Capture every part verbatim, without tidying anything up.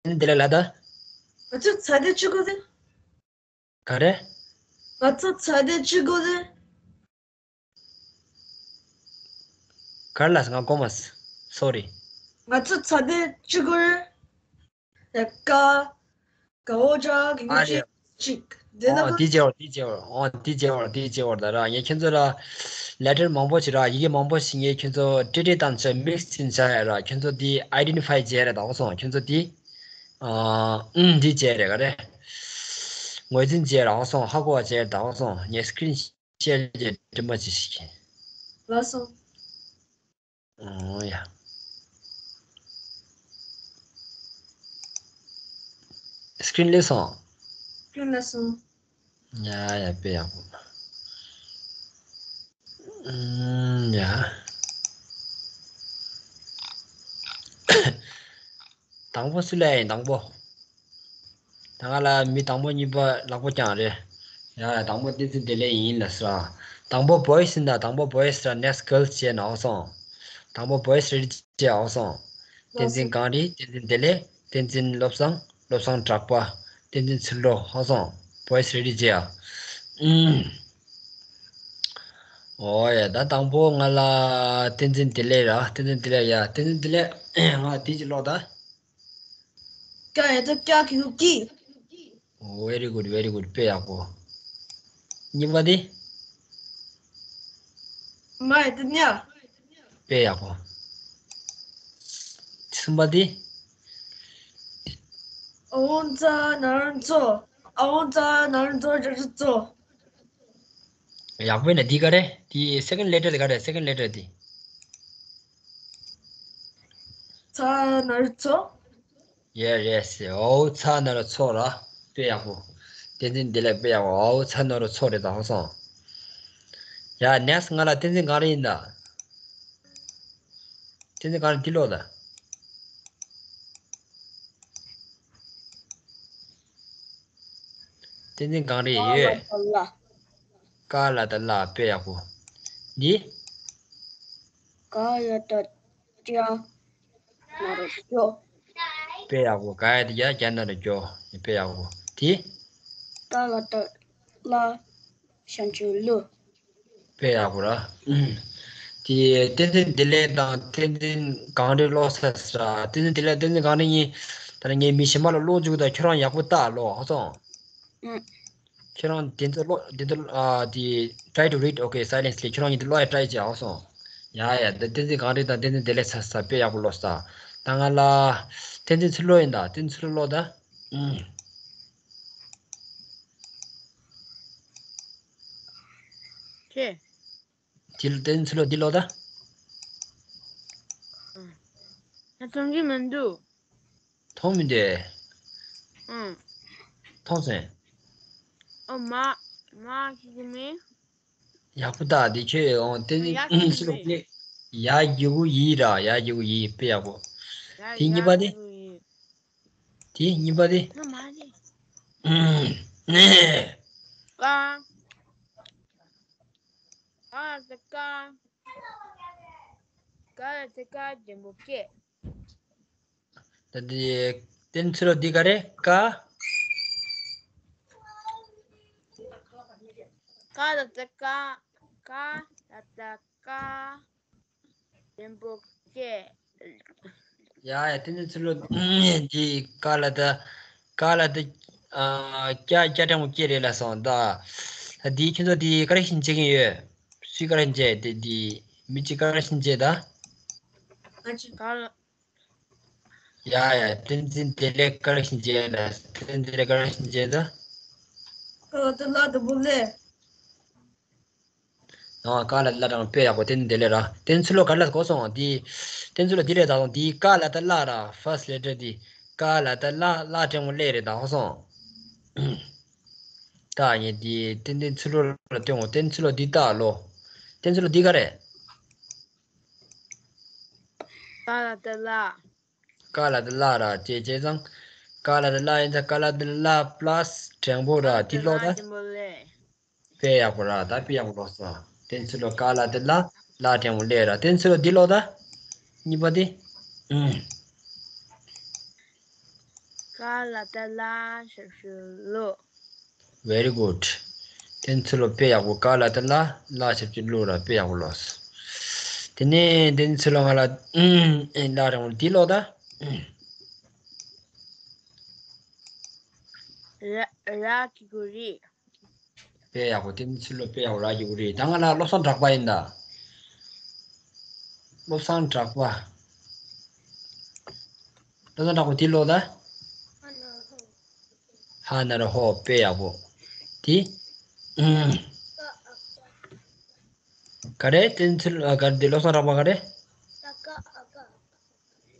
ཚན་དེ་ལ་ལ་ད། ང་ཚོ་ཚ་དེ་ཆུ་གོ་དེ། ག་རེ། ང་ཚོ་ཚ་དེ་ཆུ་གོ་དེ། གར་ལ་ང་གོ་མ་སོ་རི། ང་ཚོ་ཚ་དེ་ཆུ་གོ་རེ། ཡ་ཀ། ཀའོ་ཅ་གི་ཨ་ངུ་ཅི་རེད། ཅིག་དེ་ན་ཨོ་གོ། དེ་བྱས་བར་དེ་བྱས་བར་ཨོ་དེ་བྱས་བར་དེ་བྱས་བར་ད་ར་ངས་ཁྱོད་ཚོ་ལ་ལེ་ཊར་མང་པོ་ཞིག་ར་ཡི་གེ་མང་པོ་ཞིག་ངས་ཁྱོད་ཚོ་ཏྲེ་ཏྲེ་དང་ཆ་མིག་སི་ཅིན་ཆ་ཡ་ར་ཁྱོད་ཚོ་དེ་ཨའི་ཌེན་ཊི་ཕའི་བྱས་ར་དག་སོང་ཁྱོད་ཚོ་དེ་ཨ་ཨུམ་དེ་བྱས་ར་ག་རེ་ངོས་འཛིན་བྱས་ར་དག་སོང་ཧ་གོ་བ་བྱས་ར་དག་སོང་ངས་སི་ཀི་རིན་ཤེར་བྱས་དྲི་མ་ཅི་ཞིག་ལ་སོང་། ཨོ་ཡ། སི་ཀི་རིན་ལས་སོང་། སི་ཀི་རིན་ལས་སོང་། ཡ་ཡ་དཔེ་ཡག་པོ། ཨུམ་ཡ། དང་པོ་སུ་ལ་ཡིན་དང་པོ། ད་ང་ལ་མི་དང་པོ་གཉིས་པ་ལག་པ་བརྐྱངས་རེད། ཡ་དང་པོ་བསྟན་འཛིན་བདེ་ལེགས་ཡིན་ལ་ཟེར། དང་པོ་བོ་ཡི་སི་ཡིན་ད་དང་པོ་བོ་ཡི་སི་ར་ནེག་སི་གར་ལི་སི་བྱས་ནའོ་སོང་། དང་པོ་བོ་ཡི་སི་རེ་ཌི་བྱས་ཨའོ་སོང་། བསྟན་འཛིན་གངས་རི་བསྟན་འཛིན་བདེ་ལེགས་བསྟན་འཛིན་བློ་བཟང་བློ་བཟང་གྲགས་པ། བསྟན་འཛིན་ཚུལ་ལོ་ཧོ་སོང་། བོ་ཡི་སི་རེ་ཌི་བྱས་ཨ། ཨུམ། ཨོ་ཡ་ད་དང་པོ་ང་ལ་བསྟན་འཛིན་བདེ་ལེགས་ར་བསྟན་འཛིན་བདེ་ལེགས་ཡ་བསྟན་འཛིན་བདེ་ལེགས་ང་དེ་ཅི་ཀློག་ད། ཀ་ཡ་ཏ་ཀ་གི་གུ་ཀི། Very good, very good. དཔེ་ཡག་པོ། གཉིས་པ་དེ། མ་ཡ་ཏ་མྱ། དཔེ་ཡག་པོ། གསུམ་པ་དེ། ཨ་བོ་ཛ་ན་རོ་ཛོ། ཨ་བོ་ཛ་ན་རོ་ཛོ་ཇ་ཇུ་ཛོ། ཡག་པོ་ཡིན་ན་འདི་ག་རེ། འདི་སེ་ཀན་ཌི་ལེ་ཊར་དེ་ག་རེ། སེ་ཀན་ཌི་ལེ་ཊར་དེ། ཚ་ན་རོ་ཚོ། ཡེ་རེད་སེ། ཨའོ་ཚ་ན་རོ་ཚོ་ར། དཔེ་ཡག་པོ། བསྟན་འཛིན་བདེ་ལེགས་དཔེ་ཡག་པོ། ཨའོ་ཚ་ན་རོ་ཚོ་རེད་ད་ཧོ་སོང་། ཡ་ནེག་སི་ང་ལ་བསྟན་འཛིན་གངས་རི་ཡིན་ད། བསྟན་འཛིན་གངས་རི་འདི་ཀློག་ད། བསྟན་འཛིན་གངས་རི་ཡོད། ཀ་ལ་ཏ་ལ། དཔེ་ཡག་པོ། འདི། ག་ཡ་ཏ་ཀྱ་ན་རོ་ཀྱོ། དཔེ་ཡག་པོ། ག་ཡ་ཏ་ཀྱ་ན་རོ་ཀྱོ། དཔེ་ཡག་པོ། འདི། ཏ་ལ་ཏ་ལ་ཞབས་ཀྱུ་ལུ། དཔེ་ཡག་པོ་ར། དེ་བསྟན་འཛིན་བདེ་ལེགས་དང་བསྟན་འཛིན་གངས་རི་ཀློག་ས་ཟེར་ར། བསྟན་འཛིན་བདེ་ལེགས་བསྟན་འཛིན་གངས་རི་གཉིས་ད་ནི་ངས་མི་གཞན་པ་ལ་ཀློག་འཇུག་དང་ཁྱོད་རང་ཡག་པོ་ལྟ་ཀློག་ཧ་སོང་། ཁྱོད་རང་དེ་ཚོ་ཀློག་དེ་ཚོ་ཨ་དེ། Try to read, okay, silently. ཁྱོད་རང་གཉིས་དེ་ཀློག་ཡ་ཊ་རའི་བྱེད་ཨའོ་སོང་། ཡ་ཡ་དེ་བསྟན་འཛིན་གངས་རི་དང་བསྟན་འཛིན་བདེ་ལེགས་ས་ས་དཔེ་ཡག་པོ་ཀློག་ས། ད་ང་ལ་བསྟན་འཛིན་ཚུལ་ལོ་ཡིན་ད། བསྟན་འཛིན་ཚུལ་ལོ་ཀློག་ད། ཨུམ། ཁྱེད། དེ་ལ་བསྟན་ཚུལ་ལོ་འདི་ཀློག་ད། ཨ། ད་མཐོང་གི་མི་འདུག་མཐོང་མི་འདུག་ཨང་། མཐོང་སོང་། ཨོ་མ། མ་ཤི་གི་མེད། ཡག་པོ་ད་འདི་ཁྱོད་ཨོ་བསྟན་ཡག་ཚུལ་ལོ་གི་མེད། ཡ་རྒྱུ་གུ་ཡི་ར་ཡ་རྒྱུ་གུ་ཡི་དཔེ་ཡག་པོ། ཡ་དེ་གཉིས་པ་ཡ་དེ། རྒྱུ་གུ་ཡི། དེ་གཉིས་པ་དེ། ང་མ་རེད། ཀ། ཀ་ལ་ཏ་ཀ། ཀ་ལ་ཏ་ཀ་འགྲེང་བུ་སྐྱེས། ད་དེ་བསྟན་ཚུལ་ལོ་འདི་ག་རེ་ཀ། ཀ་ལ་ཏ་ཀ། ཀ་ལ་ཏ་ཀ། འགྲེང་བུ་སྐྱེས། ཡ་ཡ་བསྟན་འཛིན་ཚུལ་ལོ་འདི་ཀ་ལ་ཏ་ཀ་ལ་ཏ་ཨ་ཀྱ་ཀྱ་འགྲེང་བུ་སྐྱེས་རེད་ལ་སོང་ད། ད་འདི་ཁྱེད་ཚོ་འདི་ག་རེ་བཞིན་བྱེད་ཀྱིན་ཡོད། སུས་ག་རེ་བྱས་དེ་འདི་མི་གཅིག་ག་རེ་བཞིན་བྱས་ད། ཀ་ལ། ཡ་ཡ་བསྟན་འཛིན་བདེ་ལེགས་ག་རེ་བཞིན་བྱས་ད། བསྟན་འཛིན་བདེ་ལེགས་ག་རེ་བཞིན་བྱས་ད། ཀ་ལ་ཏ་ལ་འགྲེང་བུ་ལེ། ཨ་ཀ་ལ་ཏ་ལ་འགྲེང་བུ་དཔེ་ཡག་པོ་བསྟན་འཛིན་བདེ་ལེགས་ར། བསྟན་ཚུལ་ལོ་ག་རེ་ལ་གོ་སོང་འདི། བསྟན་ཚུལ་ལོ་འདི་རེད་ད་སོང་འདི་ཀ་ལ་ཏ་ལ་ར་ཕར་སི་ཊི་ལེ་ཊར་འདི། ཀ་ལ་ཏ་ལ་ལ་འགྲེང་བུ་ལེ་རེད་ད་གོ་སོང་། ད་ངས་འདི་བསྟན་འཛིན་ཚུལ་ལོ་ལ་སྟོན་འོ་བསྟན་ཚུལ་ལོ་འདི་ལྟ་ལོ། བསྟན་ཚུལ་ལོ་འདི་ག་རེད། ཀ་ལ་ཏ་ལ། ཀ་ལ་ཏ་ལ་ར་ཅེ་ཅེ་ཚང་། ཀ་ལ་ཏ་ལ་ཡིན་ཙང་ཀ་ལ་ཏ་ལ་པ་ལ་སི་འགྲེང་བུ་ར་འདི་ཀློག་ད། ཀ་ལ་ཏ་ལ་འགྲེང་བུ་ལེ། དཔེ་ཡག་པོ་ར་ད་དཔེ་ཡག་པོ་ཀློག་སོང་། བསྟན་ཚུལ་ལོ་ཀ་ལ་ཏ་ལ་ལ་འགྲེང་བུ་ལེ་ར། བསྟན་ཚུལ་ལོ་འདི་ཀློག་ད། གཉིས་པ་འདི། ཨུམ། ཀ་ལ་ཏ་ལ་ཞབས་ཀྱུ་ཀླུ། Very good. བསྟན་འཛིན་ལོ་དཔེ་ཡག་པོ། ཀ་ལ་ཏ་ལ་ལ་ཞབས་ཀྱུ་ཀླུ་ར། དཔེ་ཡག་པོ་ལོས། དེ་ནས་བསྟན་འཛིན་ལོ་ང་ལ་ཨེ་ལ་རང་འདི་ལོ་ད། ར་ར་གི་གུ་རི། དཔེ་ཡག་པོ། བསྟན་འཛིན་ལོ་དཔེ་ཡག་པོ། ར་གི་གུ་རི། ད་ང་ལ་བློ་བཟང་གྲགས་པ་ཡིན་ད། བློ་བཟང་གྲགས་པ། བློ་བཟང་གྲགས་པ་འདི་ལོ་ད། ཧ་ན་རོ་ཧོ། དཔེ་ཡག་པོ། དེ། ག་རེ། བསྟན་འཛིན་ཨ་ག་རེ། འདི་བློ་བཟང་གྲགས་པ་ག་རེ། ད་ཀ་ཨ་ཀ།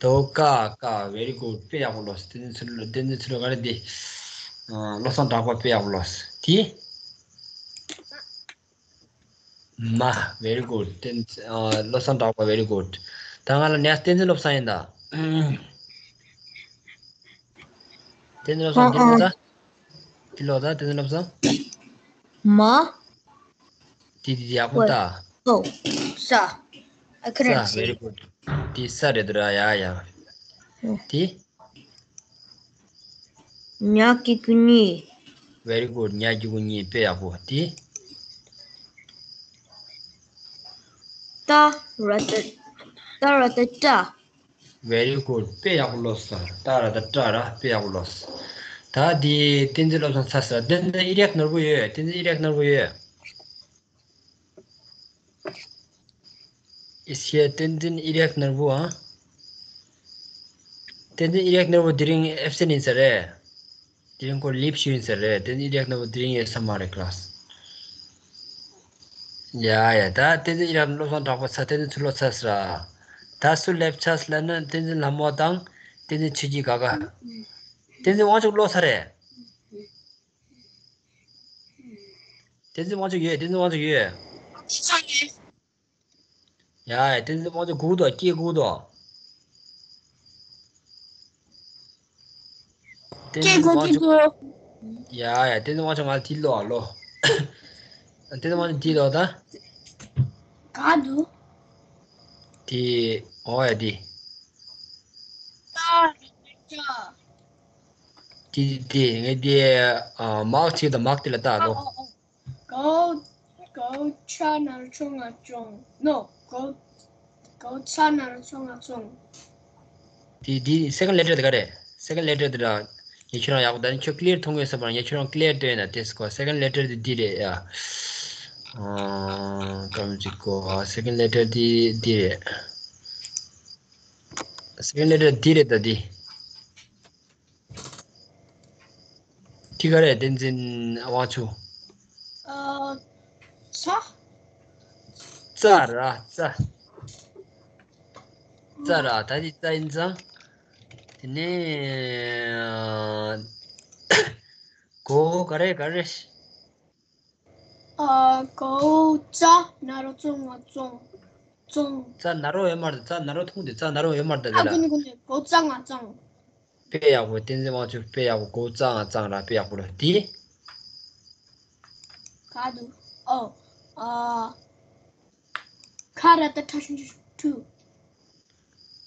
དོ་ཀ་ཀ། Very good. དཔེ་ཡག་པོ་ལོས། བསྟན་འཛིན་ཚུལ། བསྟན་འཛིན་ཚུལ་ག་རེ་འདི། ཨ་བློ་བཟང་གྲགས་པ་དཔེ་ཡག་པོ་ལོས། དེ། མ། Very good. བསྟན་ཨ་བློ་བཟང་གྲགས་པ། Very good. ད་ང་ལ་ནས་བསྟན་འཛིན་བློ་བཟང་ཡིན་ད། བསྟན་འཛིན་བློ་བཟང་འདི་ལོ་ད། འདི་ལོ་ད་བསྟན་འཛིན་བློ་བཟང་། མ། དེ་དེ་དེ་ཡག་པོ་ད། ཨོ། ས། I couldn't ས། Very see. Good. དེ་ས་རེད་འདུག་ར། ཡ་ཡ། ཨོ། དེ། ཉ་གི་གུ་ཉི། Very good. ཉ་གི་གུ་ཉི། དཔེ་ཡག་པོ། དེ། ཏ་ར་ཏ། ཏ་ར་ཏ་ཏྲ། Very good. དཔེ་ཡག་པོ་ལོས་ས། ཏ་ར་ཏ་ཏྲ་ར། དཔེ་ཡག་པོ་ལོས། ད་དེ་བསྟན་འཛིན་བློ་བཟང་ཚར་ས། བསྟན་འཛིན་ཨི་རེག་ནོར་བུ་ཡོད། བསྟན་འཛིན་ཨི་རེག་ནོར་བུ་ཡོད། ཨེ་ཤེ་བསྟན་འཛིན་ཨི་རེག་ནོར་བུ་ཨ། བསྟན་འཛིན་ཨི་རེག་ནོར་བུ་དེ་རིང་ཨེབ་སེན་ཡིན་ས་རེད། དེ་རིང་ཁོ་ལིབ་ཞུ་ཡིན་ས་རེད། བསྟན་འཛིན་ཨི་རེག་ནོར་བུ་དེ་རིང་ཡོད་ས་མ་རེད་ཁ་ལ་སི། ཡ་ཡ། ད་བསྟན་འཛིན་ཨི་རེག་བློ་བཟང་གྲགས་པ་ཚར། བསྟན་འཛིན་ཚུལ་ལོ་ཚར་ས་ར། ད་སུ་སླེབས་ཚར་ལབ་ན་བསྟན་འཛིན་ལྷ་མོ་དང་བསྟན་འཛིན་ཆོས་སྐྱིད་ག་ག་བསྟན་འཛིན་དབང་ཕྱུག་ལོས་ས་རེད། བསྟན་འཛིན་དབང་ཕྱུག་ཡོད། བསྟན་འཛིན་དབང་ཕྱུག་ཡོད། ཡ་ཡ། བསྟན་འཛིན་དབང་ཕྱུག་སྒུག་དོ། སྐད་སྒུག་དོ། བསྟན་སྐད་འཛིན་སྒུག་དབང་ཕྱུག་སྐད་སྒུག་ཡ་ཡ། བསྟན་འཛིན་དབང་ཕྱུག་ང་ལ་དེ་ལོ་ཨ་ལོ། བསྟན་འཛིན་དབང་ཕྱུག་དེ་ལོ་ད། ག་འདུག་དེ། ཨོ་ཡ་དེ། ད་ར་ཏ་ཏྲ། དེ་དེ་ངས་དེ་ཨ་མག་ཅིག་དང་མག་དེ་ལ་ལྟ་ཨ་ལོ། ཨོ་ཨོ་ཨོ། གའོ། གའོ་ཅ་ན་རོ་ཅོ་ང་ཅོང་། ནོ། གའོ། གའོ་ཅ་ན་རོ་ཅོ་ང་ཅོང་། དེ་དེ་སེ་ཀན་ཌི་ལེ་ཊར་དེ་ག་རེ། སེ་ཀན་ཌི་ལེ་ཊར་དེ་ར། ངས་ཁྱོད་རང་ཡག་པོ་ད་ནི་ཁྱོད་ཀླེར་མཐོང་གི་ཡོད་ས་མ་རེད། ངས་ཁྱོད་རང་ཀླེར་སྟོན་ན་དེ་སྐོར། སེ་ཀན་ཌི་ལེ་ཊར་དེ་འདི་རེད་ཡ། ཨ་ཀམ་ཅིག་གོ། སེ་ཀན་ཌི་ལེ་ཊར་དེ་འདི་རེད། སེ་ཀན་ཌི་ལེ་ཊར་འདི་རེད་ད་འདི། དེ་ག་རེ། བསྟན་འཛིན་དབང་ཕྱུག་ཨ། ཚ། ཙ་ར་ཙ། ཙ་ར། ད་འདི་ཙ་ཡིན་ཙང་། དེ་ནས་གོ་ག་རེ་ག་རེ། ཨ། གའོ་ཅ་ན་རོ་ཅོ་ང་ཅོང་། ཅོང་། ཙ་ན་རོ་ཡོད་མ་རེད། ཙ་ན་རོ་མཐོང་དུས་ཙ་ན་རོ་ཡོད་མ་རེད་ད། ཨ་དེ་ལ། ཀུན་ནི་ཀུན་ནི། གའོ་ཅ་ང་ཅོང་། དཔེ་ཡག་པོ། བསྟན་འཛིན་དབང་ཕྱུག་དཔེ་ཡག་པོ། གའོ་ཅ་ང་ཅོང་ར། དཔེ་ཡག་པོ་ར་དེ། ག་འདུག་ཨོ། ཨ། ཁ་ར་ཏ་ཁྲ་ཞབས་ཀྱུ་ཁྲུ།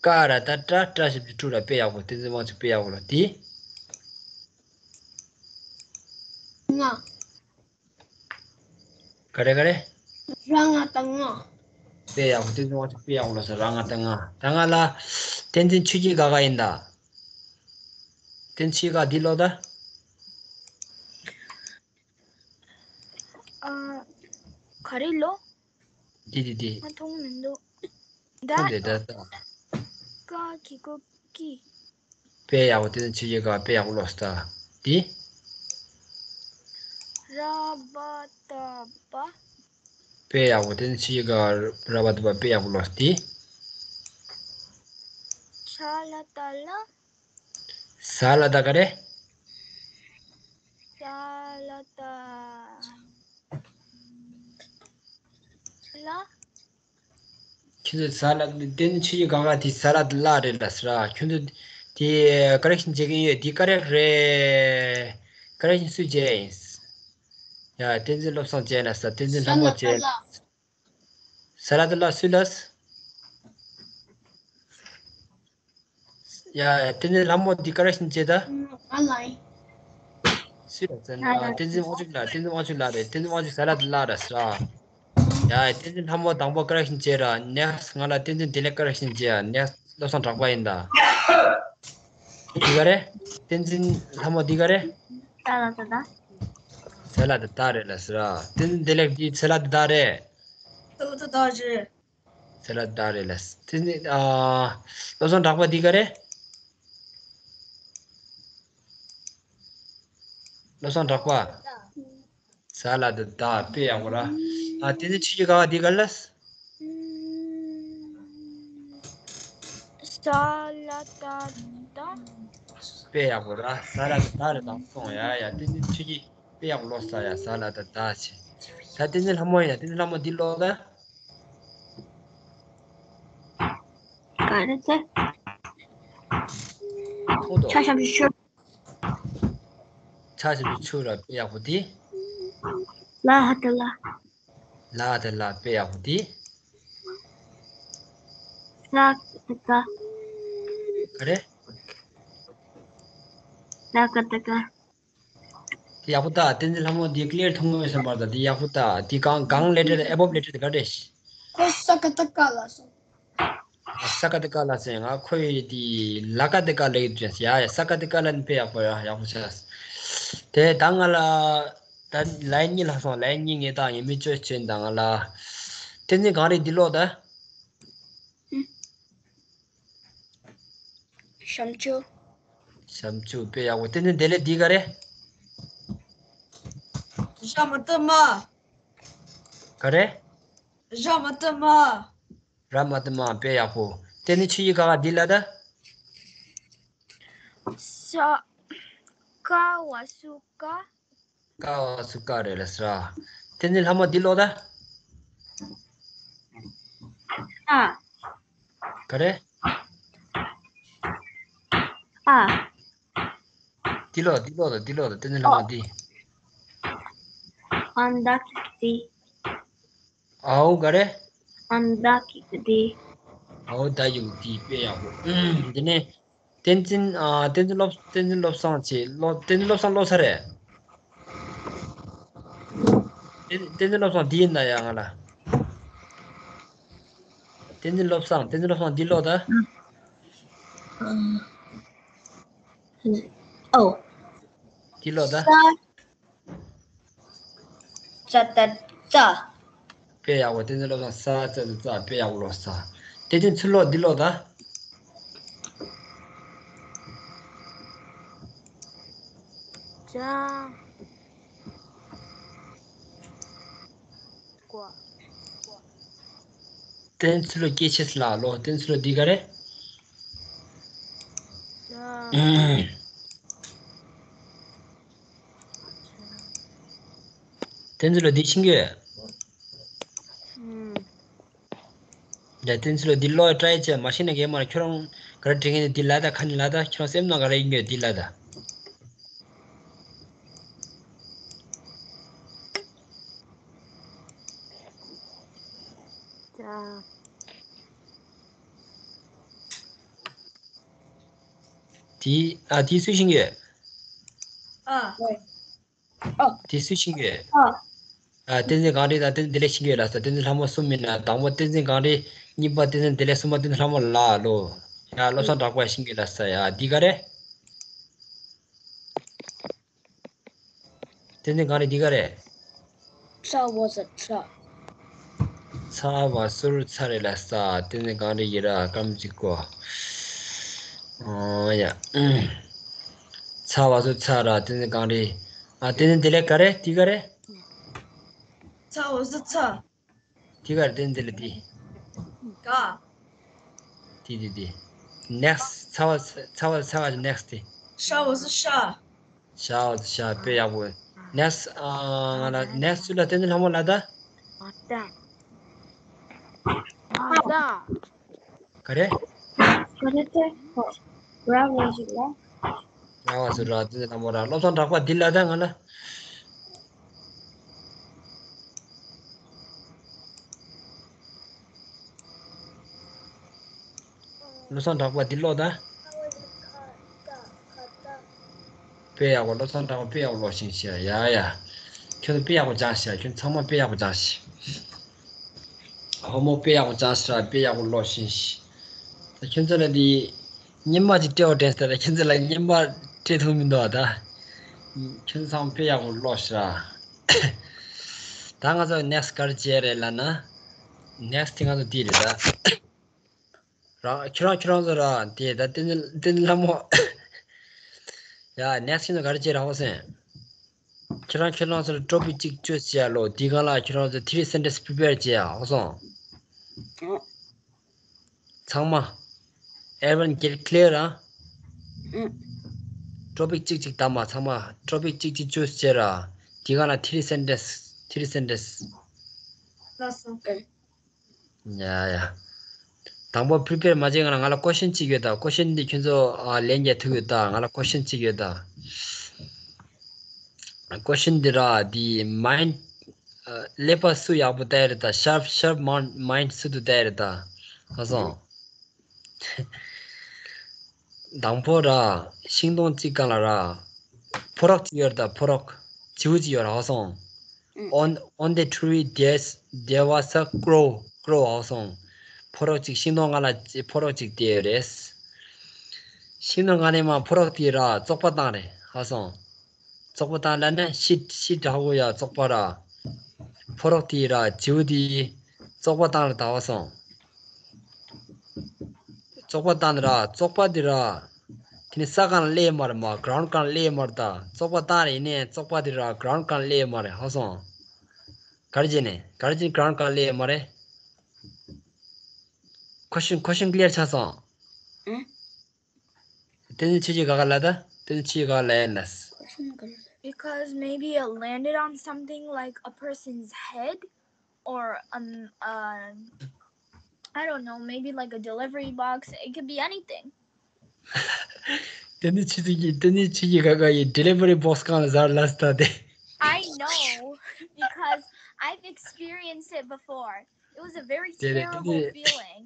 ཀ་ར་ཏ་ཏྲ་ཏྲ་ཞབས་ཀྱུ་ཁྲུ་ར། དཔེ་ཡག་པོ། བསྟན་འཛིན་དབང་ཕྱུག་དཔེ་ཡག་པོ་ར་དེ། ང་། ག་རེ་ག་རེ། ར་ང་ཏ་ང་། དཔེ་ཡག་པོ། བསྟན་འཛིན་དབང་ཕྱུག་དཔེ་ཡག་པོ་ལོས་ས། ར་ང་ཏ་ང་། ད་ང་ལ་བསྟན་འཛིན་ཆོས་སྐྱིད་ག་ག་ཡིན་ད། བསྟན་འཛིན་ཆོས་སྐྱིད་ག་འདི་ལོ་ད། ཨ། ག་རེ་ལོ། འདི་འདི་འདི། ང་མཐོང་མི་འདུག་ད། ཁོང་དེ་ད་ད། ཀ་གི་གུ་ཀི། དཔེ་ཡག་པོ། བསྟན་འཛིན་ཆོས་སྐྱིད་ག་དཔེ་ཡག་པོ་ལོས་ད། འདི། ར་བ་ཏ་བ། དཔེ་ཡག་པོ། བསྟན་འཛིན་ཆོས་སྐྱིད་ག་ར་བ་ཏ་བ་དཔེ་ཡག་པོ་ལོས། འདི། ཤ་ལ་ཏ་ལ། ས་ལ་ད་ག་རེ། ས་ལ་ད་ལ། ཁྱོད་ཚོ་ས་ལ་དེ་ནི་ཆུ་ཡི་གང་ག་དེ་ས་ལ་ད་ལ་རེད་ལ་ཟེར་ར། ཁྱོད་ཚོ་དེ་ཀ་རེག་ཤིན་བྱེད་ཀྱི་ཡོད། དེ་ཀ་རེག་རེད། ཀ་རེག་ཤིན་སུས་བྱས་ཡིན། ཡ་བསྟན་འཛིན་བློ་བཟང་བྱས་ལ་ཟེར། བསྟན་འཛིན་ལྷ་མོ་བྱས། ས་ལ་ད་ལ་སུས་ལ། ཡ་ཡ། བསྟན་འཛིན་ལྷ་མོ་འདི་ཀ་རེ་ཤིན་ཅེ་ད། ང་ལ་ཡིན། སུས་ར་ཙན། ཨ། བསྟན་འཛིན་དབང་ཕྱུག་ལགས། བསྟན་འཛིན་དབང་ཕྱུག་ལགས་རེད། བསྟན་འཛིན་དབང་ཕྱུག་ཟ་ལ་དེ་ལགས་ར་ཟེར་ར། ཡ་ཡ། བསྟན་འཛིན་ལྷ་མོ་དང་པོ་ཀ་རེ་ཤིན་ཅེ་ར། ནེགསི་ང་ལ་བསྟན་འཛིན་བདེ་ལེགས་ཀ་རེ་ཤིན་ཅེ་ཡ། ནེགསི་བློ་བཟང་གྲགས་པ་ཡིན་ད། འདི་ག་རེ། བསྟན་འཛིན་ལྷ་མོ་འདི་ག་རེ། ས་ལ་ད་ད། ས་ལ་ད་ད་རེད་ལ་ཟེར་ར། བསྟན་འཛིན་བདེ་ལེགས་འདི་ས་ལ་ད་ད་རེད། ས་ལ་ད་ད་རེད། ས་ལ་ད་རེད་ལ། དེ་ནི་ཨ། བློ་བཟང་གྲགས་པ་འདི་ག་རེ། བློ་བཟང་གྲགས་པ། ས་ལ་ད་ད། དཔེ་ཡག་པོ་ར། ཨ། དེ་ནི་ཆུ་ཡི་ག་བ་འདི་ག་ལ། ས་ལ་ད་ད། དཔེ་ཡག་པོ་ར། ས་ལ་ད་ད་རེད་དང་སོང་། ཡ་ཡ། དེ་ནི་ཆུ་ཡི། དཔེ་ཡག་པོ་ཀློག་ས་ཡ། ས་ལ་ད་ད་ཆེ། ད་བསྟན་འཛིན་ལྷ་མོ་ཡིན་ན། བསྟན་འཛིན་ལྷ་མོ་འདི་ཀློག་ད། ག་རེ་ཟེར། ཐུང་དོ། ཆ་ཞབས་ཀྱུ་ཆུ། ཆ་ཞབས་ཀྱུ་ཆུ་ར། དཔེ་ཡག་པོ་འདི། ལ་ཧ་ད་ལ། ལ་ཧ་ད་ལ། དཔེ་ཡག་པོ་འདི། ས་ཀ་ད་ཀ། ག་རེ། ས་ཀ་ད་ཀ། དེ་ཡག་པོ་ད། བསྟན་འཛིན་ལྷ་མོ་འདི་ཀླེར་མཐོང་མོད་བསམ་པར་ད། དེ་ཡག་པོ་ད། དེ་གང་གང་ལེ་ཊར་ཨེ་བོབ་ལེ་ཊར་དེ་ག་རེ། ཁོ་ས་ཀ་ད་ཀ་ལ་སོང་། ས་ཀ་ད་ཀ་ལ་སོང་། ང་ཁོའི་དེ་ལ་ཀ་ད་ཀ་ལ་ཡོད་ཅན་ཡ་ཡ། ས་ཀ་ད་ཀ་ལ་ནི་དཔེ་ཡག་པོ་ཡ། ཡག་པོ་ཆགས། དེ་ད་ང་ལ་ད་ལན་གཉིས་ལྷག་སོང་། ལན་གཉིས་ངས་ད་ངས་མི་བཅོས་ཆེན་ད་ང་ལ། བསྟན་འཛིན་གངས་རི་འདི་ཀློག་ད། ཞབས་ཀྱུ། ཞབས་ཀྱུ། དཔེ་ཡག་པོ། བསྟན་འཛིན་བདེ་ལེགས་འདི་ག་རེ། ར་མ་ཏི་མ། ག་རེ། ར་མ་ཏི་མ། ར་མ་ཏི་མ། དཔེ་ཡག་པོ། བསྟན་འཛིན་ཆུ་ཡི་ག་བ་འདི་ལ་ད། ས། ཀ་བ་སུ་ཀ། ཀ་བ་སུ་ཀ་རེད་ལ་ཟེར་ར། བསྟན་འཛིན་ལྷ་མོ་འདི་ཀློག་ད། ཨ། ག་རེ། ཨ། འདི་ཀློག་འདི་ཀློག་ད། འདི་ཀློག་ད། བསྟན་འཛིན་ལྷ་མོ་འདི། ཨ་མདའ་གི་འདི། ཨའོ་ག་རེ། ཨ་མདའ་གི་འདི། ཨའོ་མདའ་གི་འདི། དཔེ་ཡག་པོ། ཨུམ། འདི་ནས། བསྟན་འཛིན། ཨ། བསྟན་འཛིན་བློ། བསྟན་འཛིན་བློ་བཟང་ཆེ་ཀློག་བསྟན་འཛིན་བློ་བཟང་ཀློག་ཚར་རེད། བསྟན་བསྟན་འཛིན་བློ་བཟང་འདི་ཡིན་ན་ཡ། ང་ལ། བསྟན་འཛིན་བློ་བཟང་། བསྟན་འཛིན་བློ་བཟང་འདི་ཀློག་ད། ཨོ། འདི་ཀློག་ད། ས། ཙ་ཏ་ཙ། དཔེ་ཡག་པོ། བསྟན་འཛིན་བློ་བཟང་། ས་ཙ་ཏ་ཙ། དཔེ་ཡག་པོ་ཀློག་ས། བསྟན་འཛིན་ཚུར་ཀློག་འདི་ཀློག་ད། ཙ། ཀོ། བསྟན་འཛིན་ཚུར་ཀློག་སྐད་ཆེ་ས་ལ་ཀློག་བསྟན་འཛིན་ཚུར་ཀློག་འདི་ག་རེ། ཙ། བསྟན་འཛིན་ལོ་འདི་ཤེས་ཀྱི་ཡོད། ཨུམ། ཡ། བསྟན་འཛིན་ལོ་འདི་ཀློག་ཊ་རའི་བྱས། མ་ཤེས་ན་གའི་མ་ར། ཁྱོད་རང་ག་རེ་དྲན་གྱི་འདུག་འདི་ལབ་ད། ཁ་ནས་ལབ་ད། ཁྱོད་རང་སེམས་ནང་ག་རེ་ཡིན་གྱི་ཡོད་འདི་ལབ་ད། ཙ། དེ། ཨ། དེ་སུས་ཤེས་ཀྱི་ཡོད། ཨ། ཨ། དེ་སུས་ཤེས་ཀྱི་ཡོད། ཨ། ཨ། བསྟན་འཛིན་གངས་རི་དང་བསྟན་འཛིན་བདེ་ལེགས་ཤེས་ཀྱི་ཡོད་ལ་ས། བསྟན་འཛིན་ལྷ་མོ་གསུམ་ཡིན་ན། དང་པོ་བསྟན་འཛིན་གངས་རི། གཉིས་པ་བསྟན་འཛིན་བདེ་ལེགས། གསུམ་པ་བསྟན་འཛིན་ལྷ་མོ་ལ་ལོ། ཡ། བློ་བཟང་གྲགས་པ་ཤེས་ཀྱི་ཡོད་ལ་ས། ཡ། འདི་ག་རེ། བསྟན་འཛིན་གངས་རི་འདི་ག་རེ། ཚ་བ་ས་ཚ། ཚ་བ་ཟུར་ཚ་རེད་ལ་ས། བསྟན་འཛིན་གངས་རི་ཡི་ར་སྐམ་གཅིག་གོ། ཨོ་ཡ། ཚ་བ་ཟུར་ཚ་ར། བསྟན་འཛིན་གངས་རི། ཨ། བསྟན་འཛིན་བདེ་ལེགས་ག་རེ། འདི་ག་རེ། ཚ་བ་ཟུར་ཚ། འདི་ག་རེ། བསྟན་འཛིན་བདེ་ལེགས་འདི། ག། འདི་འདི་འདི། ནེགསི། ཚ་བ་ཚ་བ་ཚ་བ་ནེགསི་འདི། ཤ་བ་ཟུར་ཤ། ཤ་བ་ཟུར་ཤ། དཔེ་ཡག་པོ། ནེགསི། ཨ། ང་ལ་ནེགསི་ཚུར་ལ་བསྟན་འཛིན་ལྷ་མོ་ལ་ད། མ་ད། མ་ད། ག་རེ། ག་རེ་ཏེ། ཧོ། ར་བ་ཟུར་ར། ར་བ་ཟུར་ར། བསྟན་འཛིན་ལྷ་མོ་ར། བློ་བཟང་གྲགས་པ་འདི་ལ་ད། ང་ལ། བློ་བཟང་གྲགས་པ་འདི་ཀློག་ད། དཔེ་ཡག་པོ། བློ་བཟང་གྲགས་པ་དཔེ་ཡག་པོ་ཀློག་ཤིང་ཤིག་ཡ་ཡ། ཁྱོད་ཚོ་དཔེ་ཡག་པོ་སྦྱངས་ཤིག་ཁྱོད་ཚང་མ་དཔེ་ཡག་པོ་སྦྱངས་ཤིག་ཧོ་མོ་དཔེ་ཡག་པོ་སྦྱངས་ཤིག་དཔེ་ཡག་པོ་ཀློག་ཤིང་ཤིག་ད་ཁྱོད་ཚོ་ལ་དེ་སྙན་མ་ཅིག་སྤྲད་པ་དྲན་སོང་། ད་ཁྱོད་ཚོ་ལ་སྙན་མ་སྤྲད་ཐུབ་མི་འདུག་ད་ཁྱོད་ཚོ་ཚང་མ་དཔེ་ཡག་པོ་ཀློག་ཤིག་ད་ང་ཚོ་next ག་རེ་བྱེད་རེད་ལབ་ན། next དེ་ང་ཚོ་འདི་རེད་ད། རང་ཁྱོད་རང་ཁྱོད་རང་ཚོ་ར་དེ་ད་བསྟན་འཛིན་བསྟན་འཛིན་ལྷ་མོ། ཡ་next ཁྱོད་ཚོ་ག་རེ་བྱེད་ར་ཧོ་སེ། ཁྱོད་རང་ཁྱོད་རང་ཚོ་ལ་topic གཅིག་choose བྱེད་ཡ་ལོ། དེའི་སྒང་ལ་ཁྱོད་རང་ཚོ་three sentence prepare བྱེད་ཡ་ཧོ་སོང་། ཚང་མ། Everyone get clear ར། topic གཅིག་གཅིག་བདམས་མ་ཚང་མ། topic གཅིག་གཅིག་choose བྱེད་ར། དེའི་སྒང་ལ་three sentence three sentence ལགས་སོ། ཡ་ཡ། དང་པོ་prepare མ་བྱས་སྔོན་ལ་ང་ལ་question གཅིག་ཡོད་ད། question འདི་ཁྱོད་ཚོ་ཨ་ལན་རྒྱག་ཐུབ་ཡོད་ད། ང་ལ་question གཅིག་ཡོད་ད། question འདི་ར་འདི་mind ཨ་ཀླད་པ་སུ་ཡག་པོ་བལྟ་ཡ་རེད་ད། sharp sharp mind mind སུ་དུ་བལྟ་ཡ་རེད་ད། ཧ་སོང་། དང་པོ་ར། ཤིང་སྡོང་གཅིག་སྒང་ལ་ར། ཕོ་རོག་གཅིག་ཡོད་རེད་ད། ཕོ་རོག་བྱིའུ་གཅིག་ཡོད་རེད་ཧ་སོང་། On on the tree there's there was a crow crow ཧ་སོང་། ཕོ་རོག་གཅིག་ཤིང་སྡོང་སྒང་ལ་ཕོ་རོག་གཅིག་བསྡད་ཡོད་རེད། ཤིང་སྡོང་སྒང་ནས་མར་ཕོ་རོག་དེས་ར་བཙོག་པ་བཏང་རེད་ཧ་སོང་། བཙོག་པ་བཏང་ལབ་ན་shit shit འདྲ་པོ་ཡ་བཙོག་པ་ར། ཕོ་རོག་དེས་ར་བྱིའུ་དེས་བཙོག་པ་བཏང་རེད་ད་ཧ་སོང་། བཙོག་པ་བཏང་ནི་ར་བཙོག་པ་དེ་ར། དེ་ནི་ས་སྒང་ལ་སླེབས་མ་རེད་མ། ground སྒང་ལ་སླེབས་མ་རེད་ད། བཙོག་པ་བཏང་རེད་ཡིན་ནའི་བཙོག་པ་དེ་ར་ground སྒང་ལ་སླེབས་མ་རེད་ཧ་སོང་། ག་རེ་བྱས་ནས་ག་རེ་བྱས་ནས་ground སྒང་ལ་སླེབས་མ་རེད། question question clear ཆགས་སོང་། ཨང་། དེ་ནི་ཁྱེད་ཀྱིས་ག་ག་ལ་ད། དེ་ནི་ཁྱེད་ཀྱིས་ག་ག་ལ་ཡིན་ལ། Because maybe it landed on something like a person's head or um uh, I don't know, maybe like a delivery box. It could be anything. དེ་ནི་ཁྱེད་ཀྱིས་དེ་ནི་ཁྱེད་ཀྱིས་ག་ག་ཡི་delivery box སྒང་ལ་ཟ་ལ་ས་ད་དེ། I know because I've experienced it before. It was a very terrible feeling.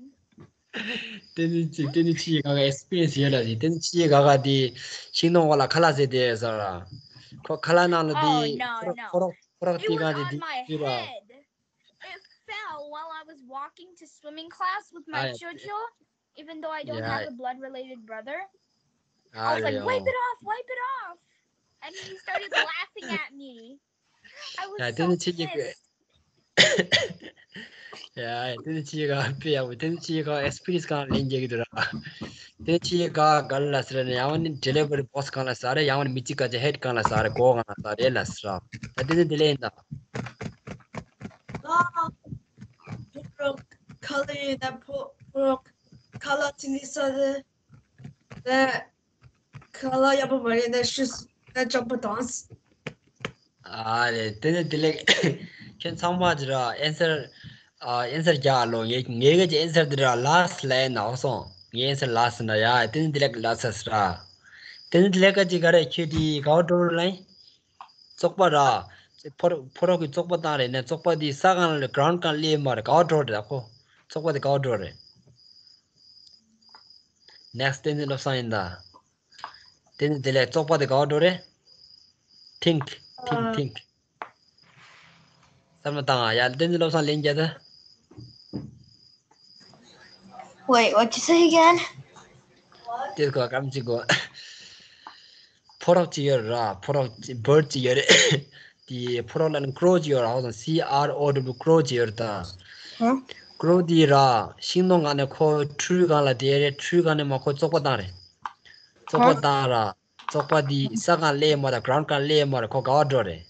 དེ་ནི་ཅི་དེ་ནི་ཅི་ག་ག་experience ཡོད་ལ་ཞིག་དེ་ནི་ཅི་ག་ག་དེ་ཤིང་སྡོང་འོག་ལ་ཁ་ལག་ཟས་དེ་ཟེར་ར། ཁོ་ཁ་ལག་ནང་ལ་དེ་ཁོ་རོག་ཁོ་རོག་ཁོ་རོག་དེ་ག་དེ་དེ་དེ་ར། It fell while I was walking to swimming class with my jojo, even though I don't have a blood related brother. I was like, wipe it off, wipe it off. And he started laughing at me. I was so pissed. ཡ། དེ་ནི་ཅི་ག་དཔེ་ཡག་པོ། དེ་ནི་ཅི་ག་experience སྒང་ལན་རྒྱག་གི་འདུག་ར། དེ་ནི་ཅི་ག་ག་ལ་ཟེར་ནས་ཡང་ནི་delivery box སྒང་ལ་ཟ་རེད། ཡང་ནི་མི་གཅིག་ག་ཅི་head སྒང་ལ་ཟ་རེད། མགོ་སྒང་ལ་ཟ་རེད་ལ་ཟེར་ར། ད་དེ་ནི་དེ་ལས་ཡིན་ད། ཕོ་རོག་ཁ་ལག་ཡིན་ད། ཕོ་ཕོ་རོག་ཁ་ལག་ཅི་ནི་ཟ་རེད། ད་ཁ་ལག་ཡག་པོ་མ་རེད་ད། ཤུ་ད་ཅོག་པ་དང་། ཨ་རེ། དེ་ནི་དེ་ལས་ཁྱོད་ཚང་མ་ཅི་ར་answer ཨ་answer རྒྱག་ལོ། ངས་ངས་ག་ཅི་answer དེ་ར་last ལ་ཡིན་ནའོ་སོང་། ངའི་answer last ན་ཡ། དེ་ནི་དེ་ལས་last ས་ར། དེ་ནི་དེ་ལས་ཀ་ཅི་ག་རེ་ཁྱོད་དེ་ག་བ་འགྲོ་རུ་ལ་ཡིན། བཙོག་པ་ར། ཕོ་རོག་ཕོ་རོག་གིས་བཙོག་པ་བཏང་རེད་ནས་བཙོག་པ་དེ་ས་སྒང་ལ་ground སྒང་སླེབས་མ་རེད། ག་བ་འགྲོ་རེད་ཁོ། བཙོག་པ་དེ་ག་བ་འགྲོ་རེད། next བསྟན་འཛིན་བློ་བཟང་ཡིན་ད། བསྟན་འཛིན་དེ་ལས་བཙོག་པ་དེ་ག་བ་འགྲོ་རེད། think think think བསམ་བློ་བཏང་ཨ། ཡ། བསྟན་འཛིན་བློ་བཟང་ལན་རྒྱག་ད། Wait, what you say again? དེ་ག་གམ་ཅིག་གོ། ཕོ་རོག་ཅིག་ཡོད་ར། ཕོ་རོག་ཅིག་bird ཅིག་ཡོད་རེད། དེ་ཕོ་རོག་ལ་ནི་crow ཅིག་ཡོད་ར། ཧོ་སོང་། C R O W crow ཅིག་ཡོད་རེད་ད། crow དེ་ར་ཤིང་སྡོང་སྒང་ནས་ཁོ་tree སྒང་ལ་བསྡད་རེད། tree སྒང་ནས་མར་ཁོ་བཙོག་པ་བཏང་རེད། བཙོག་པ་བཏང་ར། བཙོག་པ་དེ་ས་སྒང་སླེབས་མ་རེད། ground སྒང་སླེབས་མ་རེད། ཁོ་ག་བ་འགྲོ་རེད།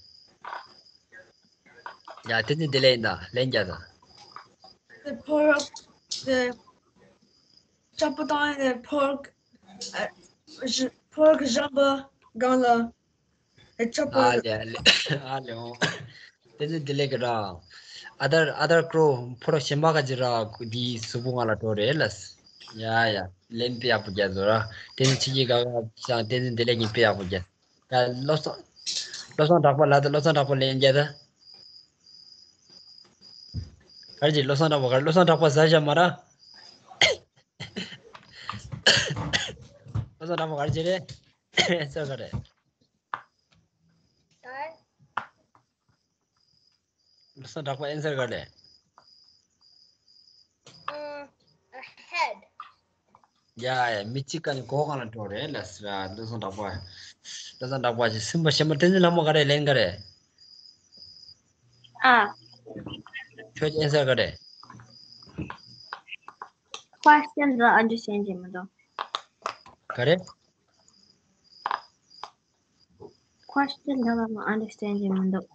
ཡ། དེ་ནི་དེ་ལས་ཡིན་ད། ལན་རྒྱག་ད། ཕོ་རོག་དེ་ཅོག་པ་བཏང་ནས་ཕོ་རོག་ཨ་ཕོ་རོག་གཞན་པ་སྒང་ལ་ཨ་ཅོག་པ། ཨ་ལེ་ཨ་ལེ་ཨ་ལེ་ཨོ། དེ་ནི་དེ་ལས་ཀ་ར། other other crow ཕོ་རོག་གཞན་པ་ག་ཅི་ར་དེའི་གཟུགས་པོ་སྒང་ལ་འགྲོ་རེད་ལ། ཡ་ཡ། ལན་དཔེ་ཡག་པོ་རྒྱག་ཟོ་ར། དེ་ནི་ཁྱེད་ཀྱིས་ག་ག་ཅང་དེ་ནི་དེ་ལས་ཀྱི་དཔེ་ཡག་པོ་རྒྱག་ད་བློ་བཟང་། བློ་བཟང་གྲགས་པ་ལ་ད། བློ་བཟང་གྲགས་པ་ལན་རྒྱག་ད། ག་རེ་བྱེད། བློ་བཟང་གྲགས་པ་ག་རེ། བློ་བཟང་གྲགས་པ་ཟ་བཞག་མ་ར། བློ་བཟང་གྲགས་པ་ག་རེ་བྱེད་རེད། ཟ་ག་རེད། བློ་བཟང་གྲགས་པ། ཨེན་སར་ག་རེད། Uh, a head. ཡ་ཡ། མི་གཅིག་ག་ནི་མགོ་སྒང་ལ་འགྲོ་རེད་ལ་ཟེར་ར། བློ་བཟང་གྲགས་པ། བློ་བཟང་གྲགས་པ་ཅིག་སེམས་པ་ཞེ་མ། བསྟན་འཛིན་ལྷ་མོ་ག་རེ་ལན་ག་རེ། ཨ། ཁྱོད་ཀྱི་ཨེན་སར་ག་རེ། Question ལ་understand བྱེད་མི་འདུག་ག་རེ། Question ལ་understand བྱེད་མི་འདུག་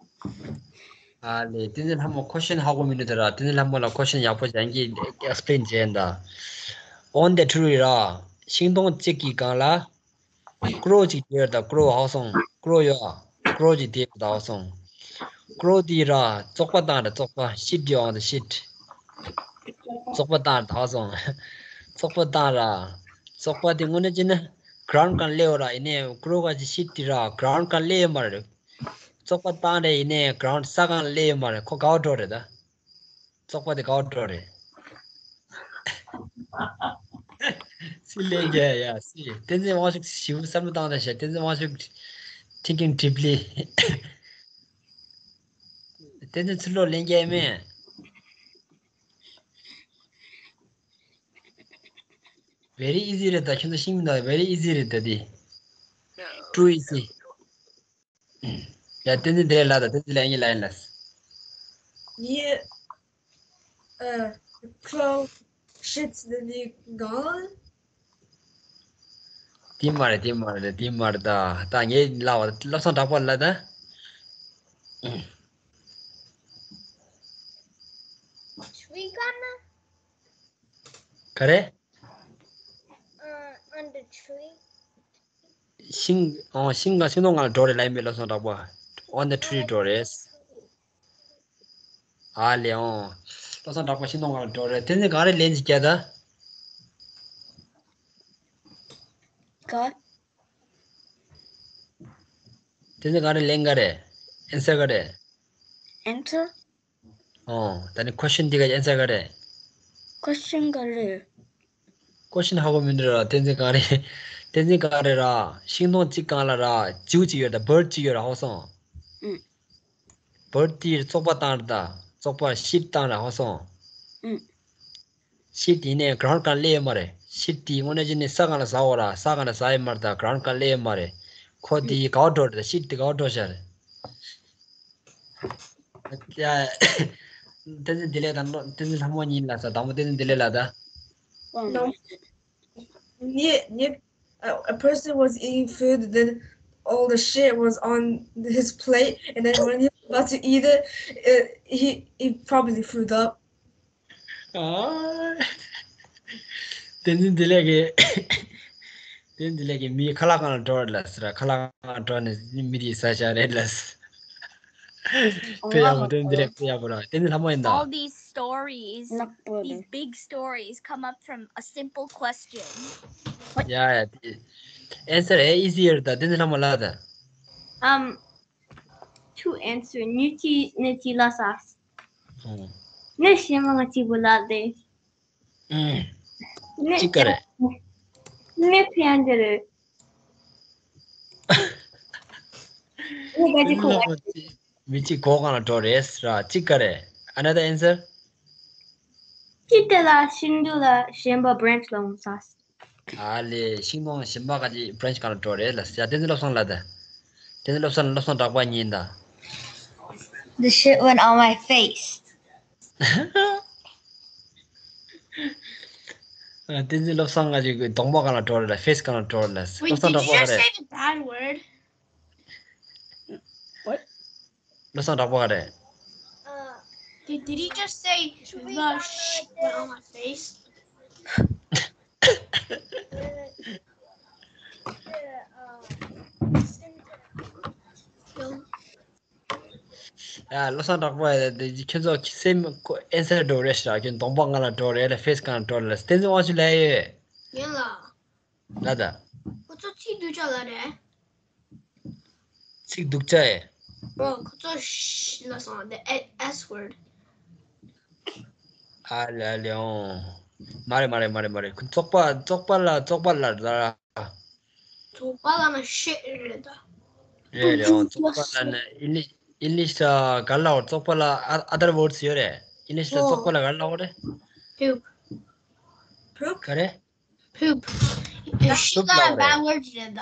ཨ་ལེ། བསྟན་འཛིན་ལྷ་མོ་ཁོ་ཤན་ཧ་གོ་མི་འདུག་ད་ར། བསྟན་འཛིན་ལྷ་མོ་ལ་ཁོ་ཤན་ཡག་པོ་ཅིག་ཨེན་ཀྱིས་ཨེགས་པི་ལེན་བྱས་ཡིན་ད། On the tree ར། ཤིང་སྡོང་གཅིག་གི་སྒང་ལ་ཀྲོ་གཅིག་ཡོད་ད། ཀྲོ་ཧ་སོང་། ཀྲོ་ཡོད་ཨ། ཀྲོ་གཅིག་དེ་ད་ཧ་སོང་། ཀྲོ་དེ་ར་བཙོག་པ་བཏང་ར། བཙོག་པ། shit you on the shit། བཙོག་པ་བཏང་ར་ད་ཧ་སོང་། བཙོག་པ་བཏང་ར། བཙོག་པ་དེ་དངོས་གནས་བྱས་ན་གྷ་རའུན་ཌི་སྒང་སླེབས་ཡོད་ར། ཡིན་ནའི་ཀྲོ་ག་ཅིག་shit དེ་ར་གྷ་རའུན་ཌི་སྒང་སླེབས་ཡོད་མ་རེད། བཙོག་པ་བཏང་རེད། ཡིན་ནའི་གྷ་རའུན་ཌི་ས་སྒང་སླེབས་ཡོད་མ་རེད། ཁོ་ག་པར་འགྲོ་རེད་ད། བཙོག་པ་དེ་ག་པར་འགྲོ་རེད། སི་ལེན་རྒྱ་ཡ་སི། བསྟན་འཛིན་དབང་ཕྱུག་ཞིབ་བསམ་བློ་བཏང་ད་ཤ། བསྟན་འཛིན་དབང་ཕྱུག thinking deeply། བསྟན་འཛིན་ཚུར་ལོག་ལེན་རྒྱ་ཡ་མེད། Very easy རེད་ད། ཁྱོད་ཚོ་ཤེས་མི་འདུག Very easy རེད་ད་དེ། Too easy། ཡ། བསྟན་འཛིན་དེ་ལ་ད། བསྟན་འཛིན་ལ་ཡིན་ལ་ཡིན་ལ། Yeah. Uh, crow shits the gone. དེ་མ་རེད། དེ་མ་རེད། དེ་མ་རེད་ད། ད་ངས་ལབ་པ། བློ་བཟང་གྲགས་པ་ལ་ད། Tree gone? ག་རེ། Uh, on the tree. ཤིང་། ཨོ། ཤིང་ག་ཤིང་སྡོང་སྒང་ལ་འགྲོ་རེད་ལབ་ཡིན་པས། བློ་བཟང་གྲགས་པ། On the tree འགྲོ་རེད། ཨ་ལེ། ཨོ། བློ་བཟང་གྲགས་པ་ཤིང་སྡོང་སྒང་ལ་འགྲོ་རེད། དེ་ནི་ག་རེ་ལན་ཅིག་རྒྱག་ད། ག་དེ་ནི་ག་རེ་ལན་ག་རེ། ཨེན་སར་ག་རེ། Answer ཨོ། ད་ནི་ཁོ་ཤན་འདི་ག་ཨེན་སར་ག་རེ། Question ག་རེ། ཁོ་ཤན་ཧ་གོ་མི་འདུག་ར། བསྟན་འཛིན་ག་རེ། བསྟན་འཛིན་ག་རེ་ར། ཤིང་སྡོང་གཅིག་སྒང་ལ་ར་བྱིའུ་གཅིག་ཡོད་ད། བར་ཌི་གཅིག་ཡོད་ར། ཧ་སོང་། ཨུམ། བར་ཌི་དེ་བཙོག་པ་བཏང་ར་ད། བཙོག་པ་shit བཏང་ར། ཧ་སོང་། ཨུམ། shit དེ་ནས་གྷ་རའུན་ཌི་སྒང་སླེབས་ཡོད་མ་རེད། shit དེ་དངོས་གནས་བྱས་ནས་ས་སྒང་ལ་ཟ་འོ་ར། ས་སྒང་ལ་ཟ་ཡོད་མ་རེད་ད། གྷ་རའུན་ཌི་སྒང་སླེབས་ཡོད་མ་རེད། ཁོ་དེ་ག་པར་འགྲོ་རེད་ད། shit དེ་ག་པར་འགྲོ་ཤག་རེད། ཡ། བསྟན་འཛིན་བདེ་ལེགས་དང་བློ། བསྟན་འཛིན་ལྷ་མོ་གཉིས་ལ་ཟ། དང་པོ་བསྟན་འཛིན་བདེ་ལེགས་ལ་ད། No. Yeah, yeah. A, a person was eating food, then all the shit was on his plate, and then when he was about to eat it, it he he probably threw up. ཨ། བསྟན་འཛིན་བདེ་ལེགས་ཀྱིས། བསྟན་འཛིན་བདེ་ལེགས་ཀྱིས་མི་ཁ་ལག་སྒང་ལ་འགྲོ་རེད་ལ་ཟེར་ར། ཁ་ལག་སྒང་ལ་འགྲོ་ནས་མི་དེ་ཟ་བཞག་རེད་ལ་ཟེར། དཔེ་ཡག་པོ། བསྟན་འཛིན་བདེ་ལེགས་དཔེ་ཡག་པོ་ར། བསྟན་འཛིན་ལྷ་མོ་ཡིན་ད། All these stories, these big stories come up from a simple question. ཡ་ཡ། དེ་ཨེན་སར་ཨེ་ཨི་ཛི་རེད་ད། བསྟན་འཛིན་ལྷ་མོ་ལ་ད། Um, to answer, ནི་ཅི་ནི་ཅི་ལ་ས། ཨོ། ནི་ཤེས་མ་ང་ཅི་བུ་ལ་དེ། ཨུམ། ནི་ཅི་ག་རེ། ནི་ཕི་ཨན་ཇེ་རེ། ནི་ག་ཅི་ཁོ། མི་གཅིག་མགོ་སྒང་ལ་འགྲོ་རེད་ཟེར་ར། ཅི་ག་རེ། Another answer? ཅི་དེ་ལ་ཤིང་དུ་ལ་གཞན་པ་branch ལ་འོང་ས། ཨ་ལེ། ཤིང་སྡོང་གཞན་པ་ག་ཅིག་branch སྒང་ལ་འགྲོ་རེད་ལ་ཟེར། ཡ། བསྟན་འཛིན་བློ་བཟང་ལ་ད། བསྟན་འཛིན་བློ་བཟང་། བློ་བཟང་གྲགས་པ་གཉིས་ད། The shit went on my face. བསྟན་འཛིན་བློ་བཟང་ང་ཅིག་གདོང་པ་སྒང་ལ་འགྲོ་རེད་ལ། ཕེ་སི་སྒང་ལ་འགྲོ་རེད་ལ། བློ་Wait, བཟང་གྲགས་did you པ་ག་just རེད། Say the bad word? བློ་བཟང་གྲགས་པ་ག་རེད། Uh, Did, did he just say the shit went on my face? uh, uh, ཡ། བློ་བཟང་གྲགས་པ་དེ་ཁྱོད་ཚོ་སེམས་ཨེན་སར་འགྲོ་རེད་ཤག་ཁྱོད་གདོང་པ་སྒང་ལ་འགྲོ་རེད་ལ། ཕེ་སི་སྒང་ལ་འགྲོ་རེད་ལ། བསྟན་འཛིན་དབང་ཕྱུག་ལ་ཡོད། ཡིན་ལ། ལ་ད། ཁོ་ཚོ་ཚིག་སྡུག་ཅག་ལ་རེད། ཚིག་སྡུག་ཅག་ཨེ། ཨོ། ཁོ་ཚོ་ཤི་ལ་སོང་། The S word. ཨ་ལེ་ཨ་ལེ། ཨོ། མ་རེད་མ་རེད་མ་རེད་མ་རེད། ཁོ་བཙོག་པ་བཙོག་པ་ལ་བཙོག་པ་ལ་ད། བཙོག་པ་ལ་ན་shit རེད་ད། རེད་རེད། ཨོ། བཙོག་པ་ལ་ན་ཨི་ལི། English ལ་ག་རེ་ལབ་དགོས་རེད། བཙོག་པ་ལ་ཨ- other words ཡོད་རེད། English ལ་བཙོག་པ་ལ་ག་རེ་ལབ་དགོས་རེད། Poop. Poop. ག་རེ། Poop. Poop. It's not a bad word རེད་ད།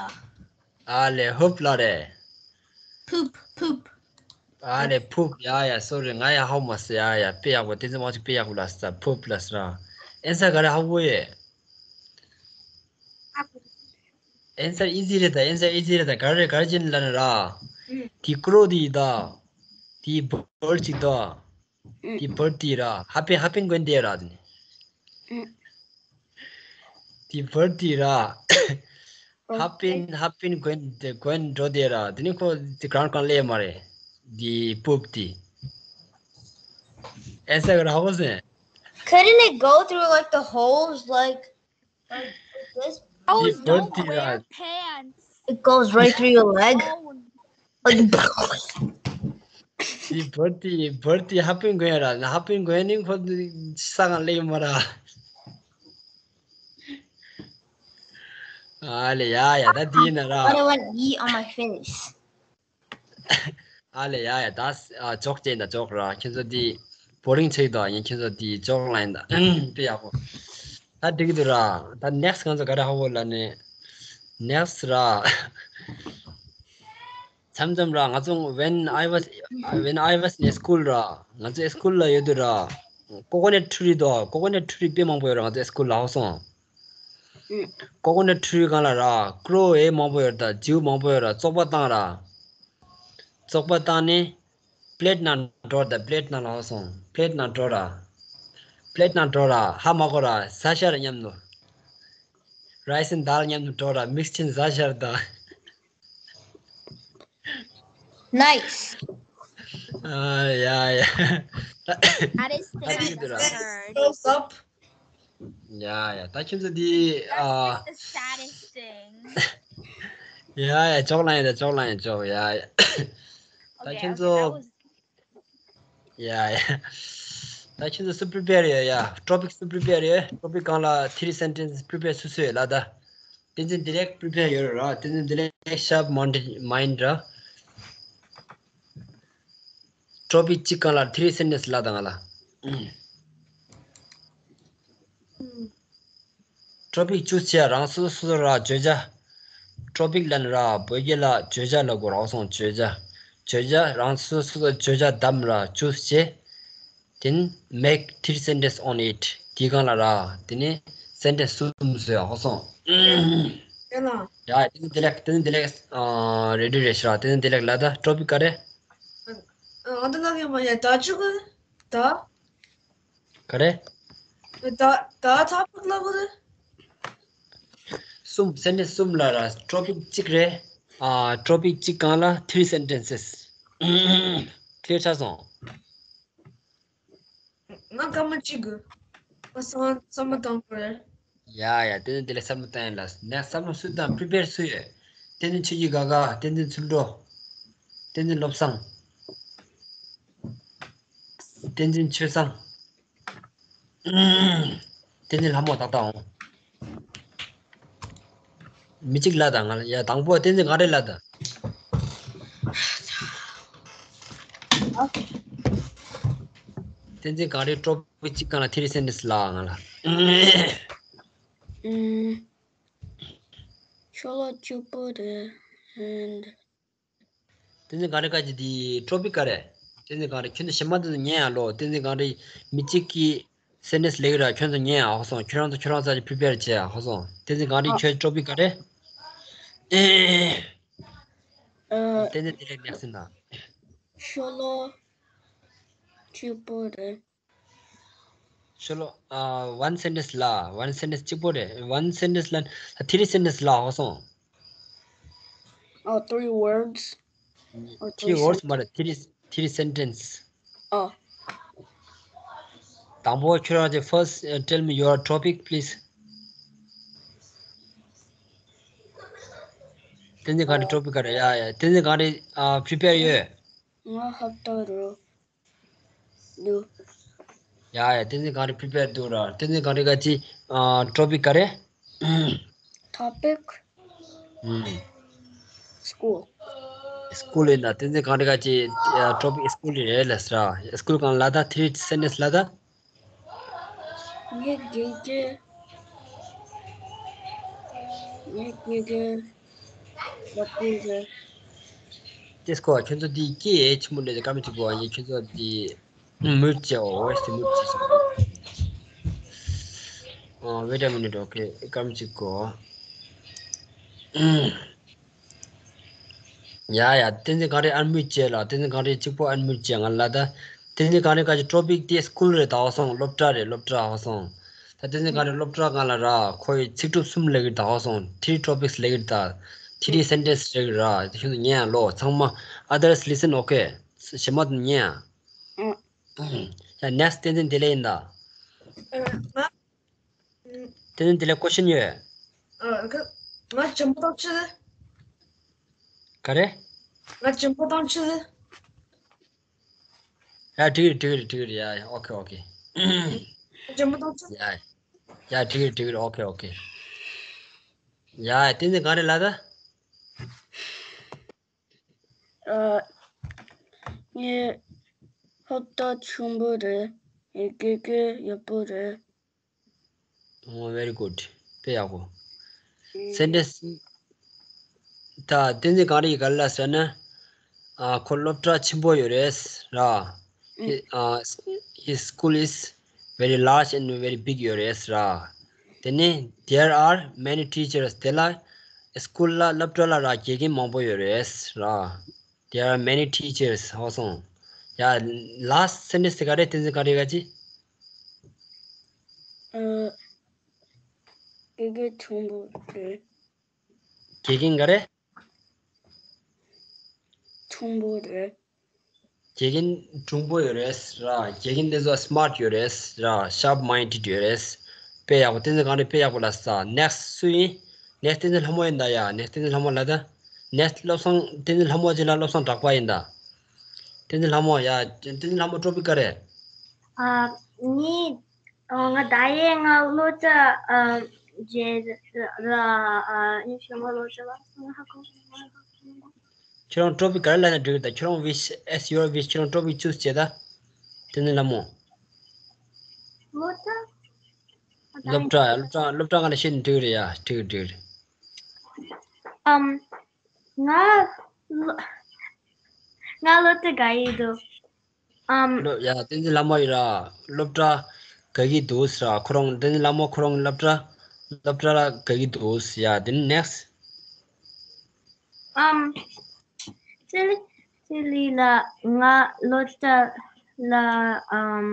ཨ་ལེ། ཧུབ་ལ་རེད། Poop. Poop. ཨ་ལེ། poop. ཡ་ཡ། sorry. ང་ཡང་ཧ་གོ་མ་སོང་། ཡ་ཡ། དཔེ་ཡག་པོ། བསྟན་འཛིན་དབང་ཕྱུག་དཔེ་ཡག་པོ་ལབ་སོང་ད། poop ལབ་སོང་ར། answer ག་རེ་ཧ་གོ་ཡོད། answer easy རེད་ད། answer easy རེད་ད། ག་རེ་ག་རེ་བྱས་ནས་ལབ་ན་ར། དེ་ཀྲོ་དེ་ཡིན་ད། དེ་བར་ཅིག་ད། དེ་བར་དེ་ར། ཧ་པན་ཧ་པན་གོན་དེ་ར་དེ། དེ་བར་དེ་ར། ཧ་པན་ཧ་པན་གོན་དེ་གོན་འགྲོ་དེ་ར། དེ་ནི་ཁོ་དེ་གང་གང་ལས་མ་རེད། དེ་poop དེ། answer ག་རེ་ཧ་གོ་སོང་། Couldn't it go through like the holes, like, like this? Oh, don't wear pants. It goes right through your leg. Like, དེ་བར་དེ་བར་དེ་ཧ་པན་གོན་ར། ཧ་པན་གོན་ནི་ཁོ་ས་གང་ལས་མ་ར། ཨ་ལེ། ཡ་ཡ། ད་དེ་ཡིན་ན་ར། What do I eat on my face? ཨ་ལེ། ཡ་ཡ། ད་ཨ་ཇོག་བྱས་ད་ཇོག་ར། ཁྱེད་ཚོ་དེ་བོ་རིང་ཆགས་ད། ཡིན་ཁྱེད་ཚོ་དེ་ཇོག་ལབ་ཡིན་ད། དཔེ་ཡག་པོ། ད་འགྲིག་གི་འདུག་ར། ད་next ང་ཚོ་ག་རེ་ཧ་གོ་ལབ་ན། next ར། མཚམས་མཚམས་ར་ང་ཚོ་when I was when I was in school ར། ང་ཚོ་school ལ་ཡོད་དུས་ར། coconut tree དོ། coconut tree དཔེ་མང་པོ་ཡོད་ར། ང་ཚོ་school ལ་ཧ་གོ་སོང་། coconut tree སྒང་ལ་ར་ཀྲོ་ཨེ་མང་པོ་ཡོད་ར། ད་ཇིའུ་མང་པོ་ཡོད་ར། བཙོག་པ་བཏང་ར། བཙོག་པ་བཏང་ནས་plate ནང་འགྲོ་ད། plate ནང་ལ་ཧ་གོ་སོང་། plate ནང་འགྲོ་ར། plate ནང་འགྲོ་ར། ཧ་མ་གོ་ར། ཟ་ཤར་མཉམ་དུ། rice and dal མཉམ་དུ་འགྲོ་ར། mix བྱས་ཟ་ཤར་ད། Nice. ཨ་ཡ་ཡ། That is the ད་འགྲིག་གི་འདུག་ར། Close up. ཡ་ཡ། ད་ཁྱེད་ཚོ་འདི་ཨ། That's the saddest thing. ཡ་ཡ། ཇོག་ལབ་ཡིན་ད། ཇོག་ལབ་ཡིན། ཇོག་ཡ་ཡ། ད་Okay, ཁྱེད okay, ཚོ། That was ཡ་ཡ། ད་ཁྱེད་ཚོ་སུ་prepare ཡོད་ཡ། topic སུ་prepare ཡོད། topic སྒང་ལ་three sentence prepare སུ་སུ་ཡོད་ལབ་ད། བསྟན་འཛིན་བདེ་ལེགས་prepare ཡོད་ར། བསྟན་འཛིན་བདེ་ལེགས་sharp mind ར། topic གཅིག་སྒང་ལ་three sentence ལབ་ད་ང་ལ། topic choose བྱས། རང་སོ་སོ་སོ་སོ་ར་བརྗོད་བྱ། topic ལབ་ན་ར་བོད་སྐད་ལ་བརྗོད་བྱ་ལབ་དགོས་ར། ཧ་གོ་སོང་། བརྗོད་བྱ། བརྗོད་བྱ། རང་སོ་སོ་སོ་སོ་བརྗོད་བྱ་བདམས་ར་choose བྱས། དེ་ནས་make three sentence on it. དེའི་སྒང་ལ་ར། དེ་ནས་sentence གསུམ་བཟོས། ཧ་གོ་སོང་། དེ་ལ། ཡ། བསྟན་འཛིན་བདེ་ལེགས། བསྟན་འཛིན་བདེ་ལེགས་ཨ་ready རེད་ཤག་བསྟན་འཛིན་བདེ་ལེགས་ལབ་ད། topic ག་རེ། ཨ་ད་ལབ་ཡོད་མ་ཡ། ད་ཅི་གོ་ད། ག་རེ། ད་ད་topic ལབ་གོ་ད། གསུམ། sentence གསུམ་ལ་ར། topic གཅིག་རེད། ཨ་topic གཅིག་སྒང་ལ་three sentences. clear ཆགས་སོང་། ང་སྐར་མ་གཅིག་དགོས། ང་བསམ་བསམ་བློ་བཏང་དགོས་རེད། ཡ་ཡ། བསྟན་འཛིན་བདེ་ལེགས་བསམ་བློ་བཏང་ཡིན་ལ། ནས་བསམ་བློ་སུས་བཏང་། prepare སུ་ཡོད། བསྟན་འཛིན་ཆོས་ཀྱི་དགའ་དགའ། བསྟན་འཛིན་ཚུལ་འགྲོ། བསྟན་འཛིན་བློ་བཟང་། བསྟན་འཛིན་ཆོས་བཟང་། བསྟན་འཛིན་ལྷ་མོ་ཏག་ཏག་འོང་། མི་གཅིག་ལབ་དང་། ང་ལ་ཡ། དང་པོ་བསྟན་འཛིན་གངས་རི་ལབ་དང་། བསྟན་འཛིན་གངས་རི་topic གཅིག་སྒང་ལ་three sentence ལབ་ང་ལ། ཨུམ། ཤོ་ལོ་གཅིག་པོ་རེད། and བསྟན་འཛིན་གངས་རི་ཁ་ཅིག་དེའི་topic ག་རེ། བསྟན་འཛིན་གངས་རི། ཁྱོད་ཚོ་གཞན་མ་དེ་ཚོ་ཉན་ཡ་ལོ། བསྟན་འཛིན་གངས་རི་མི་གཅིག་གིས་sentence ལེགས་ར། ཁྱོད་ཚོ་ཉན་ཡ། ཧ་གོ་སོང་། ཁྱོད་རང་ཚོ་ཁྱོད་རང་ཚོ་ཅིག་prepare བྱེད་ཡ། ཧ་གོ་སོང་། བསྟན་འཛིན་གངས་རི། ཨ། ཁྱོད་topic ག་རེ། ཨེ། ཨ། བསྟན་འཛིན་བདེ་ལེགས་next ཡིན་ད། ཤོ་ལོ་གཅིག་པོ་རེད། ཤོ་ལོ། ཨ། one sentence ལབ། one sentence གཅིག་པོ་རེད། one sentence ལ་three sentence ལབ། ཧ་གོ་སོང་། Oh, three words or three three words sentence མ་རེད། three three sentence. Oh. དང་པོ་ཁྱོད་རང་གི་first, uh, tell me your topic, please. བསྟན་འཛིན་གངས་རི། topic ག་རེ། ཡ་ཡ། བསྟན་འཛིན་གངས་རི། ཨ། prepare ཡོད། ང་ཧབ་ཏོ་རུ། འདུག་ཡ་ཡ། བསྟན་འཛིན་གངས་རི་prepare འདུག་ར། བསྟན་འཛིན་གངས་རི་ག་ཅི། ཨ། topic ག་རེ། Topic. ཨུམ། School. སི་ཀུལ་ཡིན་ད། བསྟན་འཛིན་གངས་རི་ག་ཅི་ཊོ་པིག་སི་ཀུལ་རེད་ལབ་ས་ར། སི་ཀུལ་གང་ལབ་ད། ཐི་རི་སེན་ཊེན་སི་ལབ་ད། ངའི་དགེ་རྒན། ངའི་དགེ་རྒན་ཡག་པོ་རེད། ཏེ་སྐོར་ཁྱོད་ཚོ་འདི་སྐད་ཆེན་པོ་འདྲ་བཀའ་མོལ་ཅིག་དགོས། ཡིན་ཁྱོད་ཚོ་འདི་མུར་བྱེད། ཨོ་ཝེ་སི་མུར་བྱེད་སོང་། ཨ། Wait a minute, okay. བཀའ་མོལ་ཅིག་དགོས། ཡ་ཡ། བསྟན་འཛིན་གངས་རི་ཨན་མུར་བྱེད་ལ། བསྟན་འཛིན་གངས་རི་གཅིག་པོ་ཨན་མུར་བྱེད། ང་ལ་ད་བསྟན་འཛིན་གངས་རི་ག་ཅི་ཊོ་པིག་དེ་སི་ཀུལ་རེད་ད། ཧ་སོང་། སློབ་གྲྭ་རེད། སློབ་གྲྭ། ཧ་སོང་། ད་བསྟན་འཛིན་གངས་རི་སློབ་གྲྭ་གང་ལ་ར། ཁོ་ཡི་ཚིག་གྲུབ་གསུམ་ལབ་ཀྱི་རེད་ད། ཧ་སོང་། ཐི་རི་ཊོ་པིག་སི་ལབ་ཀྱི་རེད་ད། ཐི་རི་སེན་ཊེན་སི་ལབ་ཀྱི་རེད་ར། དེ་ཤུན་ཉན་ཡ་ལོ་ཚང་མ། Others listen, okay. ཞེ་མ་ཉན་ཡ། ཨང་། ཡ། ནེག་སི་ཊི། བསྟན་འཛིན་བདེ་ལེགས་ཡིན་ད། ཨ། ང་། བསྟན་འཛིན་བདེ་ལེགས། ཀོ་ཤན་ཡོད། ཨ། ང་ང་ཇན་པོ་ཐང་ཆི་ཟེར། ག་རེ། ང་ཇན་པོ་ཐང་ཆི་ཟེར། ཡ། འགྲིག་རེད། འགྲིག་རེད། འགྲིག་རེད། ཡ་ཡ། ཨོ་ཁེ། ཨོ་ཁེ། ཇན་པོ་ཐང་ཆི། ཡ་ཡ། འགྲིག་རེད། འགྲིག་རེད། ཨོ་ཁེ། ཨོ་ཁེ། ཡ་ཡ། བསྟན་འཛིན་གངས་རི་ལབ་ད། ཨ། ངའི་སློབ་གྲྭ་ཆེན་པོ་རེད། ངའི་དགེ་རྒན་ཡག་པོ་རེད། ཨོ། Very good. དཔེ་ཡག་པོ། སེན་ཊེན་སི། ད་བསྟན་འཛིན་གངས་རི་ཡིས་ག་རེ་ལབ་ཟེར་ན། ཨ། ཁོ་སློབ་གྲྭ་ཆེན་པོ་ཡོད་རེད་ར། He- uh, his school is very large and very big ཡོད་རེད་ར། དེ་ནས་there are many teachers. དེ་ལ་སི་ཀུལ་ལ། སློབ་གྲྭ་ལ་ར་དགེ་རྒན་མང་པོ་ཡོད་རེད་ར། There are many teachers. ཧ་སོང་། ཡ། ལཱ་སི་ཊི་སེན་ཊེན་སི་དེ་ག་རེ། བསྟན་འཛིན་གངས་རི་ག་ཅི། ཨ། དགེ་རྒན་ཆུང་པོ་རེད། དགེ་རྒན་ག་རེ། ཆུང་པོ་རེད། དགེ་རྒན་གྲུང་པོ་ཡོད་རེད་ར། དགེ་རྒན་དེ་ཚོ་སི་མཱར་ཊི་ཡོད་རེད་ར། ཤར་པི་མའིན་ཌེ་ཌི་ཡོད་རེད། དཔེ་ཡག་པོ། བསྟན་འཛིན་གངས་རི་དཔེ་ཡག་པོ་ལབ་ས། ནེག་སི་ཊི་སུ་ཡིན། ནེག་སི་ཊི་བསྟན་འཛིན་ལྷ་མོ་ཡིན་ད། ཡ། ནེག་སི་ཊི་བསྟན་འཛིན་ལྷ་མོ་ལབ་ད། ནེག་སི་ཊི་བློ་བཟང་། བསྟན་འཛིན་ལྷ་མོ་ཅིག་ལ་བློ་བཟང་གྲགས་པ་ཡིན་ད། བསྟན་འཛིན་ལྷ་མོ། ཡ། བསྟན་འཛིན་ལྷ་མོ་ཊོ་པིག་ག་རེ། ཨ། ངའི། ཨ། ང་ད་ཡེ་ང་སློབ་གྲྭ། ཨ། རྗེས་ལ། ཨ། ཨ། ངའི་ཞོགས་པ་སློབ་གྲྭ་ལ་ང་ཧ་གོ། ཁྱོད་རང་ཊོ་པིག་ག་རེ་ལབ་ན་འགྲིག་གི་རེད་ད། ཁྱོད་རང་ཝིཤ། as your wish. ཁྱོད་རང་ཊོ་པིག་ཅུ་སི་བྱེད་ད། བསྟན་འཛིན་ལྷ་མོ། སློབ་གྲྭ། སློབ་གྲྭ། སློབ་གྲྭ། སློབ་གྲྭ་ག་ནས་བཤད་ན་འགྲིག་གི་རེད། ཡ། འགྲིག་གི་རེད། ཨམ། ང་སློ- ང་སློབ་གྲྭ་དགའ་ཡི་འདུག་ཨམ། སློབ། ཡ། བསྟན་འཛིན་ལྷ་མོ་ཡིན་ར། སློབ་གྲྭ་དགའ་གི་འདུག་ཟེར་ར། ཁོ་རང་། བསྟན་འཛིན་ལྷ་མོ་ཁོ་རང་སློབ་གྲྭ། སློབ་གྲྭ་ལ་དགའ་གི་འདུག་ཟེར། ཡ། དེ་ནས་ནེག་སི་ཊི། ཨམ། སི་ལི། སི་ལི་ལ་ང་སློབ་གྲྭ་ལ། ཨམ།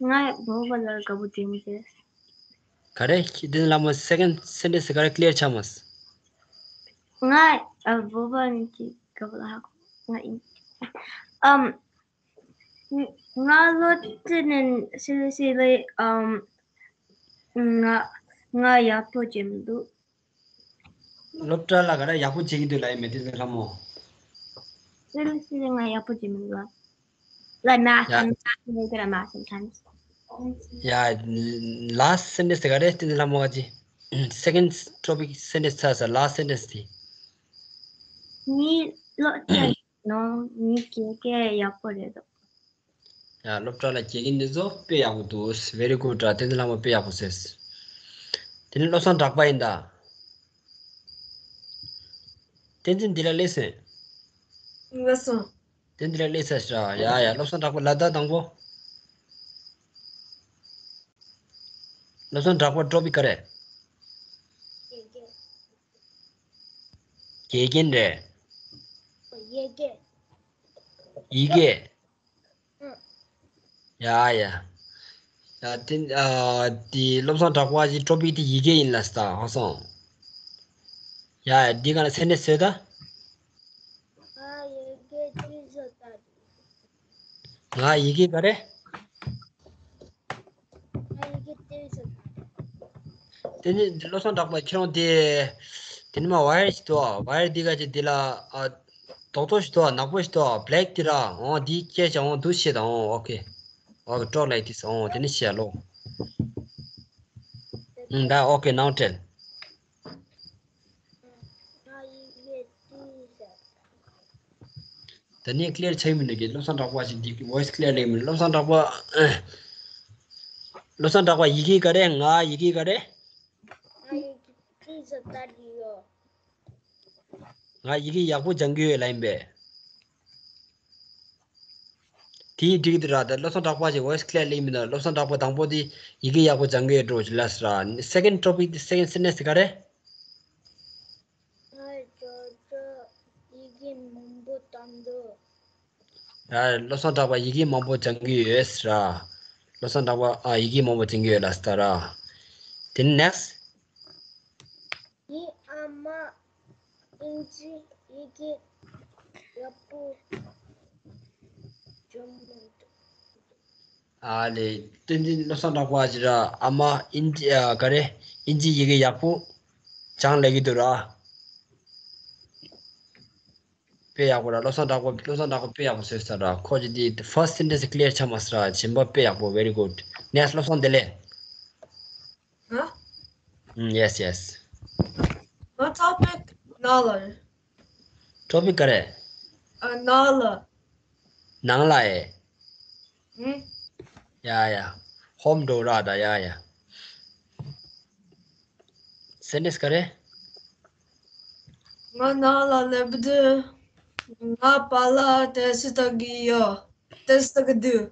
ང་བོད་པ་ལ་དགའ་པོ་བྱེད་མི་ཤེས། ག་རེ། བསྟན་འཛིན་ལྷ་མོ་སེ་ཀེན་ཌི་སེན་ཊེན་སི་ག་རེ། ཀི་ལི་ཡར་ཆགས་མ་སོང་། ང་ཨ་བོད་པ་ནི་ཅིག་དགའ་པོ་ལ་ཧ་གོ། ང་ཡིན། ཨམ། ང་སློབ་གྲྭ་ནས་སི་ལི་སི་ལི། ཨམ། ང་ང་ཡག་པོ་བྱེད་མི་འདུག་སློབ་གྲྭ་ལ་ག་རེ། ཡག་པོ་བྱེད་ཀྱི་འདུག་ལབ་ཡིན་མེད། བསྟན་འཛིན་ལྷ་མོ། སི་ལི་སི་ལི་ང་ཡག་པོ་བྱེད་མི་འདུག Like math, ཡ། I'm math, I'm good at math sometimes. ཡ། ལཱ་སི་ཊི་སེན་ཊེན་སི་དེ་ག་རེ། བསྟན་འཛིན་ལྷ་མོ་ག་ཅི། སེ་ཀེན་ཌི་ཊོ་པིག་སེན་ཊེན་སི་ཚར་ས། ལཱ་སི་ཊི་སེན་ཊེན་སི་དེ། ངའི་སློབ་གྲྭ་ནང་ངའི་དགེ་རྒན་ཡག་པོ་རེད་འདུག་ཡ། སློབ་གྲྭ་ལ་དགེ་རྒན་འདི་ཚོ་དཔེ་ཡག་པོ་འདུག Very good. ཨ། བསྟན་འཛིན་ལྷ་མོ་དཔེ་ཡག་པོ་ཟེར། དེ་ནས་བློ་བཟང་གྲགས་པ་ཡིན་ད། བསྟན་འཛིན་འདི་ལ་སླེབས་སོང་། སླེབས་སོང་། བསྟན་འཛིན་འདི་ལ་སླེབས་ས་ཞིག་ར། ཡ་ཡ། བློ་བཟང་གྲགས་པ་ལབ་ད་དང་པོ། བློ་བཟང་གྲགས་པ་ཊོ་པིག་ག་རེ། དགེ་རྒན་རེད། ཡི་གེ། ཡི་གེ། ཡ་ཡ། ཡ། དེ། ཨ། དེ་བློ་བཟང་གྲགས་པ་གི་ཊོ་པིག་དེ་ཡི་གེ་ཡིན་ལབ་ས། ཧ་སོང་། ཡ་ཡ། འདི་ག་ལ་སེན་ཊེན་སི་བཟོས་ད། ང་ཡི་གེ་ཅི་བཟོ་ད། ང་ཡི་གེ་ག་རེ། ང་ཡི་གེ་ཅི་བཟོ་ད། དེ་ནི་བློ་བཟང་གྲགས་པ་ཁྱེད་རང་དེ། དེ་ནི་མ་ཝ་ཡར་ཞིག་འདུག་ཝ་ཡར་འདི་ག་ཅིག་འདི་ལ། ཨ། རྡོག་རྡོག་ཞིག་འདུག་ནག་པོ་ཞིག་འདུག་བྷེ་ལེག་དེ་ར། འོ་འདི་སྐྱེལ་བྱ། འོ་འདུག་བྱེད་ད། འོ་ཨོ་ཁེ། ཨོ་ཁེ། ཊོག་ལའིག་དིས། འོ་དེ་ནི་བྱས་ལོ། ཨུམ། ད་ཨོ་ཁེ། ནའོ་ཊེལ། ང་ཡི་གེ་ཅི་བཟོ། ད་ནི་ཀི་ལི་ཡར་ཆགས་ཀྱི་མི་འདུག་གི། བློ་བཟང་གྲགས་པ་ཞིག་འདི་གི་ཝོ་ཡི་སི་ཀི་ལི་ཡར་ལེགས་མི་འདུག། བློ་བཟང་གྲགས་པ། བློ་བཟང་གྲགས་པ་ཡི་གེ་ག་རེ། ང་ཡི་གེ་ག་རེ། ང་ཡི་གེ་ཀི་ཟ་ད་རི་ཡོ། ང་ཡི་གེ་ཡག་པོ་སྦྱང་གི་ཡོད་ལབ་ཡིན་པས། དེའི་འགྲིག་འདུག་ར། ད་བློ་བཟང་གྲགས་པ་ཞིག་ཝོ་ཡི་སི་ཀི་ལི་ཡར་ལེགས་མི་འདུག། བློ་བཟང་གྲགས་པ་དང་པོ་དེ་ཡི་གེ་ཡག་པོ་སྦྱང་གི་ཡོད་འགྲོ་ཞིག་ལབ་སོང་ར། སེ་ཀེན་ཌི་ཊོ་པིག་དེ། སེ་ཀེན་ཌི་སེན་ཊེན་སི་དེ་ག་རེ། ང་ཅོ་ཅོ་ཡི་གེ་མང་པོ་བཏང་འདུག། ཡ། བློ་བཟང་གྲགས་པ་ཡི་གེ་མང་པོ་སྦྱང་གི་ཡོད་ར། བློ་བཟང་གྲགས་པ་ཨ་ཡི་གེ་མང་པོ་སྦྱང་གི་ཡོད་ལབ་སོང་ར། དེ་ནེག་སི་ཊི། ངའི་ཨ་མ་ཨིན་ཇི་ཡི་གེ་ཡག་པོ་སྦྱང་མི་འདུག། ཨ་ལེ། བསྟན་འཛིན་བློ་བཟང་གྲགས་པ་ཞིག་ར། ཨ་མ་ཨིན་ཇི་ཨ་ག་རེ། ཨིན་ཇི་ཡི་གེ་ཡག་པོ་སྦྱང་ལབ་ཀྱི་འདུག་ར། དཔེ་ཡག་པོ་ར། བློ་བཟང་གྲགས་པ། བློ་བཟང་གྲགས་པ་དཔེ་ཡག་པོ་བཟོས་ས་ར། ཁོ་ཅི་དེ་ཕར་སི་ཊི་སེན་ཊེན་སི་ཀི་ལི་ཡར་ཆགས་མ་སོང་ར། གཞན་པ་དཔེ་ཡག་པོ། ཝེ་རི་གུཌ། ནེག་སི་ཊི། བློ་བཟང་བདེ་ལེགས། ཧ། ཡེ་སི་ཡེ་སི། ང་ཊོ་པིག་ནང་ལ་རེད། ཊོ་པིག་ག་རེ། ཨ། ནང་ལ། ནང་ལ་ཨེ། ཨུ། ཡ་ཡ། ཧོམ་འགྲོ་ར་ད། ཡ་ཡ། སེན་ཊེན་སི་ག་རེ། ང་ནང་ལ་སླེབས་དུས་ང་པཱ་ལགས་དྲན་གསོ་ལྟ་གི་ཡོད། དྲན་གསོ་ལྟ་གི་འདུག།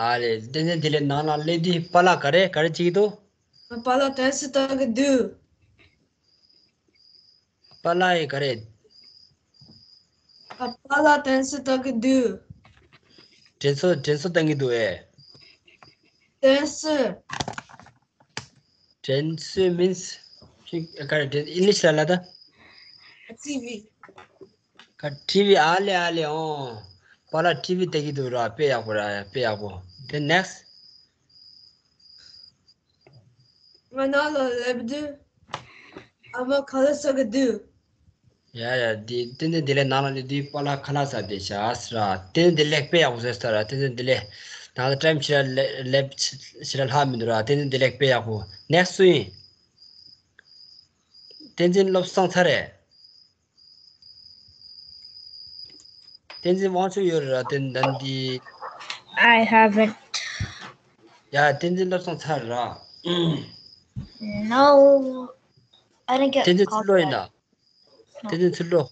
ཨ་ལེ། བསྟན་འཛིན་བདེ་ལེགས་ནང་ལ་སླེབས་དུས་པཱ་ལགས་ག་རེ་ག་རེ་བྱེད་ཀྱི་འདུག། ང་པཱ་ལགས་དྲན་གསོ་ལྟ་གི་འདུག། པཱ་ལགས་ཡིན་ག་རེ། ཨ། པཱ་ལགས་དྲན་གསོ་ལྟ་གི་འདུག། དྲན་གསོ། དྲན་གསོ་བཏང་གི་འདུག་ཨེ། དྲན་གསོ། དྲན་གསོ་མིན་སི། ག་རེ་དྲན། ཨིན་ལིཤ་ལ་ལ་ད། ཊི་ཝི། ག། ཊི་ཝི། ཨ་ལེ་ཨ་ལེ། ཨོ། པཱ་ལགས་ཊི་ཝི་ལྟ་གི་འདུག་ར། དཔེ་ཡག་པོ་ར། དཔེ་ཡག་པོ། དེ་ནེག་སི། ང་ནང་ལ་སླེབས་དུས་ཨ་མ་ཁ་ལག་ཟ་གི་འདུག། ཡ་ཡ། དེ་བསྟན་འཛིན་བདེ་ལེགས་ནང་ལ་སླེབས་དུས་པཱ་ལགས་ཁ་ལག་ཟ་བསྡད་ཤག་ཟེར་ར། བསྟན་འཛིན་བདེ་ལེགས་དཔེ་ཡག་པོ་བཟོས་ས་ར། བསྟན་འཛིན་བདེ་ལེགས། ད་ལྟ་ཊའིམ་ཞེ་དྲག་ལེ། ལེབ་ཞེ་དྲག་ལྷག་མི་འདུག་ར། བསྟན་འཛིན་བདེ་ལེགས་དཔེ་ཡག་པོ། ནེག་སི་སུ་ཡིན། བསྟན་འཛིན་བློ་བཟང་ཚར་རེད། བསྟན་འཛིན་དབང་ཕྱུག་ཡོད་རེད་ར། བསྟན་འཛིན་འདི། I haven't. ཡ། བསྟན་འཛིན་བློ་བཟང་ཚར་ར། No. I didn't get བསྟན་འཛིན་ཚུར་ལོག་ཡིན་ན། copyright. བསྟན་འཛིན་ཚུར་ལོག།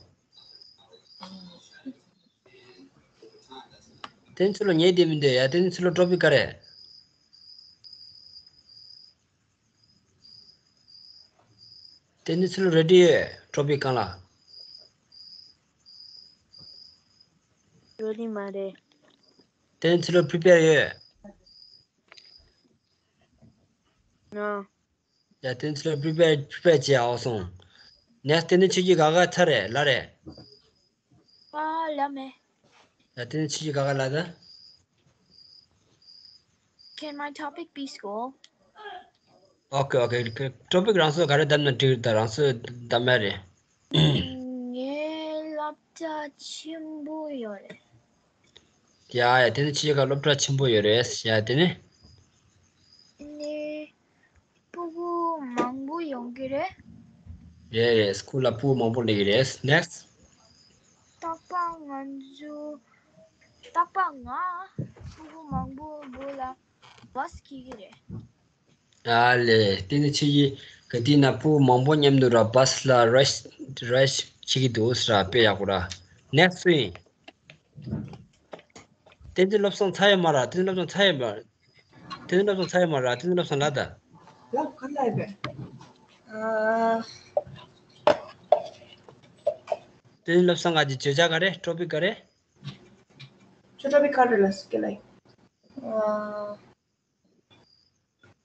བསྟན་འཛིན་ཚུར་ལོག་ཉལ་བསྡད་མི་འདུག་ཡ། བསྟན་འཛིན་ཚུར་ལོག། ཊོ་པིག་ག་རེ། བསྟན་འཛིན་ཚུར་ལོག་རེ་ཌི་ཡོད། ཊོ་པིག་སྒང་ལ། རེ་ཌི་མ་རེད། བསྟན་འཛིན་ཚུར་ལོག་པི་རི་པེར་ཡོད། ནོ། ཡ། བསྟན་འཛིན་ཚུར་ལོག་པི་རི་པེར། པི་རི་པེར་བྱས། ཨོ་སོང་། ནེག་སི། བསྟན་འཛིན་ཆོས་སྐྱིད་དགའ་དགའ་ཚར་རེད། ལ་རེད། ཨ། ལ་མེ། ཡ། བསྟན་འཛིན་ཆོས་སྐྱིད་དགའ་དགའ་ལ་ད། Can my topic be school? ཨོ་ཁེ་ཨོ་ཁེ། ཊོ་པིག་རང་ཚོ་ག་རེ་བདམས་ན་འགྲིག་རེད། ད་རང་ཚོ་བདམས་ཡ་རེད། ངའི་སློབ་གྲྭ་ཆེན་པོ་ཡོད་རེད། ཡ་ཡ། དེ་ནི་ཕྱི་རྒྱལ་ཁག་སློབ་གྲྭ་ཆེན་པོ་ཡོད་རེད། ཡ། དེ་ནི། ནི། སྤུ་གུ་མང་པོ་ཡོང་གི་རེད། རེད་རེད། སྐུལ་ལ་སྤུ་གུ་མང་པོ་སླེབས་ཀྱི་རེད། ནེག་སི། རྟག་པར་ང་ཚོ། རྟག་པར་ང་སྤུ་གུ་མང་པོ་སྒོ་ལ་བྷ་སི་འཁྱེར་གྱི་རེད། ཨ་ལེ། དེ་ནི་ཕྱི་རྒྱལ་ག་དུས་ན་སྤུ་གུ་མང་པོ་མཉམ་དུ་ར་བྷ་སི་ལ་ར་ཤི་ར་ཤི་འཁྱེར་གྱི་འདུག་ཟེར་ར། དཔེ་ཡག་པོ་ར། ནེག་སི་སུ་ཡིན། བསྟན་འཛིན་བློ་བཟང་ཚར་ཡོད་མ་རེད། བསྟན་འཛིན་བློ་བཟང་ཚར་ཡོད་མ་རེད། བསྟན་འཛིན་བློ་བཟང་ཚར་ཡོད་མ་རེད། བསྟན་འཛིན་བློ་བཟང་ལ་ད། ལབ་ག་ལ་ཡོད་པས། ཨ། བསྟན་འཛིན་བློ་བཟང་ག་གི་བརྗོད་བྱ་ག་རེ། ཊོ་པིག་ག་རེ། ཁྱོད་ཊོ་པིག་ག་རེ་ལ་སྐད་ལ་ཡིན།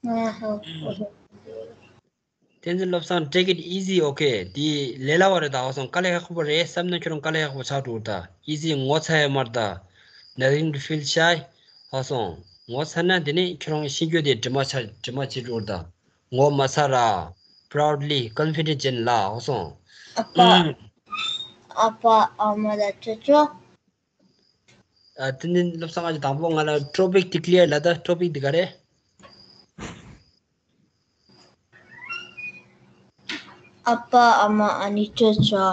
ཨ། ཨ་ཧ། བསྟན་འཛིན་བློ་བཟང་། Take it easy, okay. དེ་ལས་སླ་བ་རེད་ད། ཧོ་སོང་། དཀའ་ལས་ཁག་པོ་རེད་བསམ་ན་ཁྱོད་རང་དཀའ་ལས་ཁག་པོ་ཆགས་འགྲོ་ད། Easy། ངོ་ཚ་ཡ་མ་རེད་ད། Nothing to feel shy. ཧོ་སོང་། ངོ་ཚ་ན་དེ་ནི་ཁྱོད་རང་ཤེས་རྒྱུ་དེ་དྲི་མ་ཆ་དྲི་མ་བྱེད་འགྲོ་ད། ངོ་མ་ཚ་ར། Proudly, confident ཅན་ལ། ཧོ་སོང་། ཨ་ཕ། ཨ་ཕ་ཨ་མ་ལ་ཅོ་ཅོ། ཨ། བསྟན་འཛིན་བློ་བཟང་ང་ཅིག་དང་པོ་ང་ལ་ཊོ་པིག་དེ་ཀི་ལི་ཡར་ལ་ད། ཊོ་པིག་དེ་ག་རེ། ཨ་ཕ་ཨ་མ་ཨ་ནེ་ཅོ་ཅོ།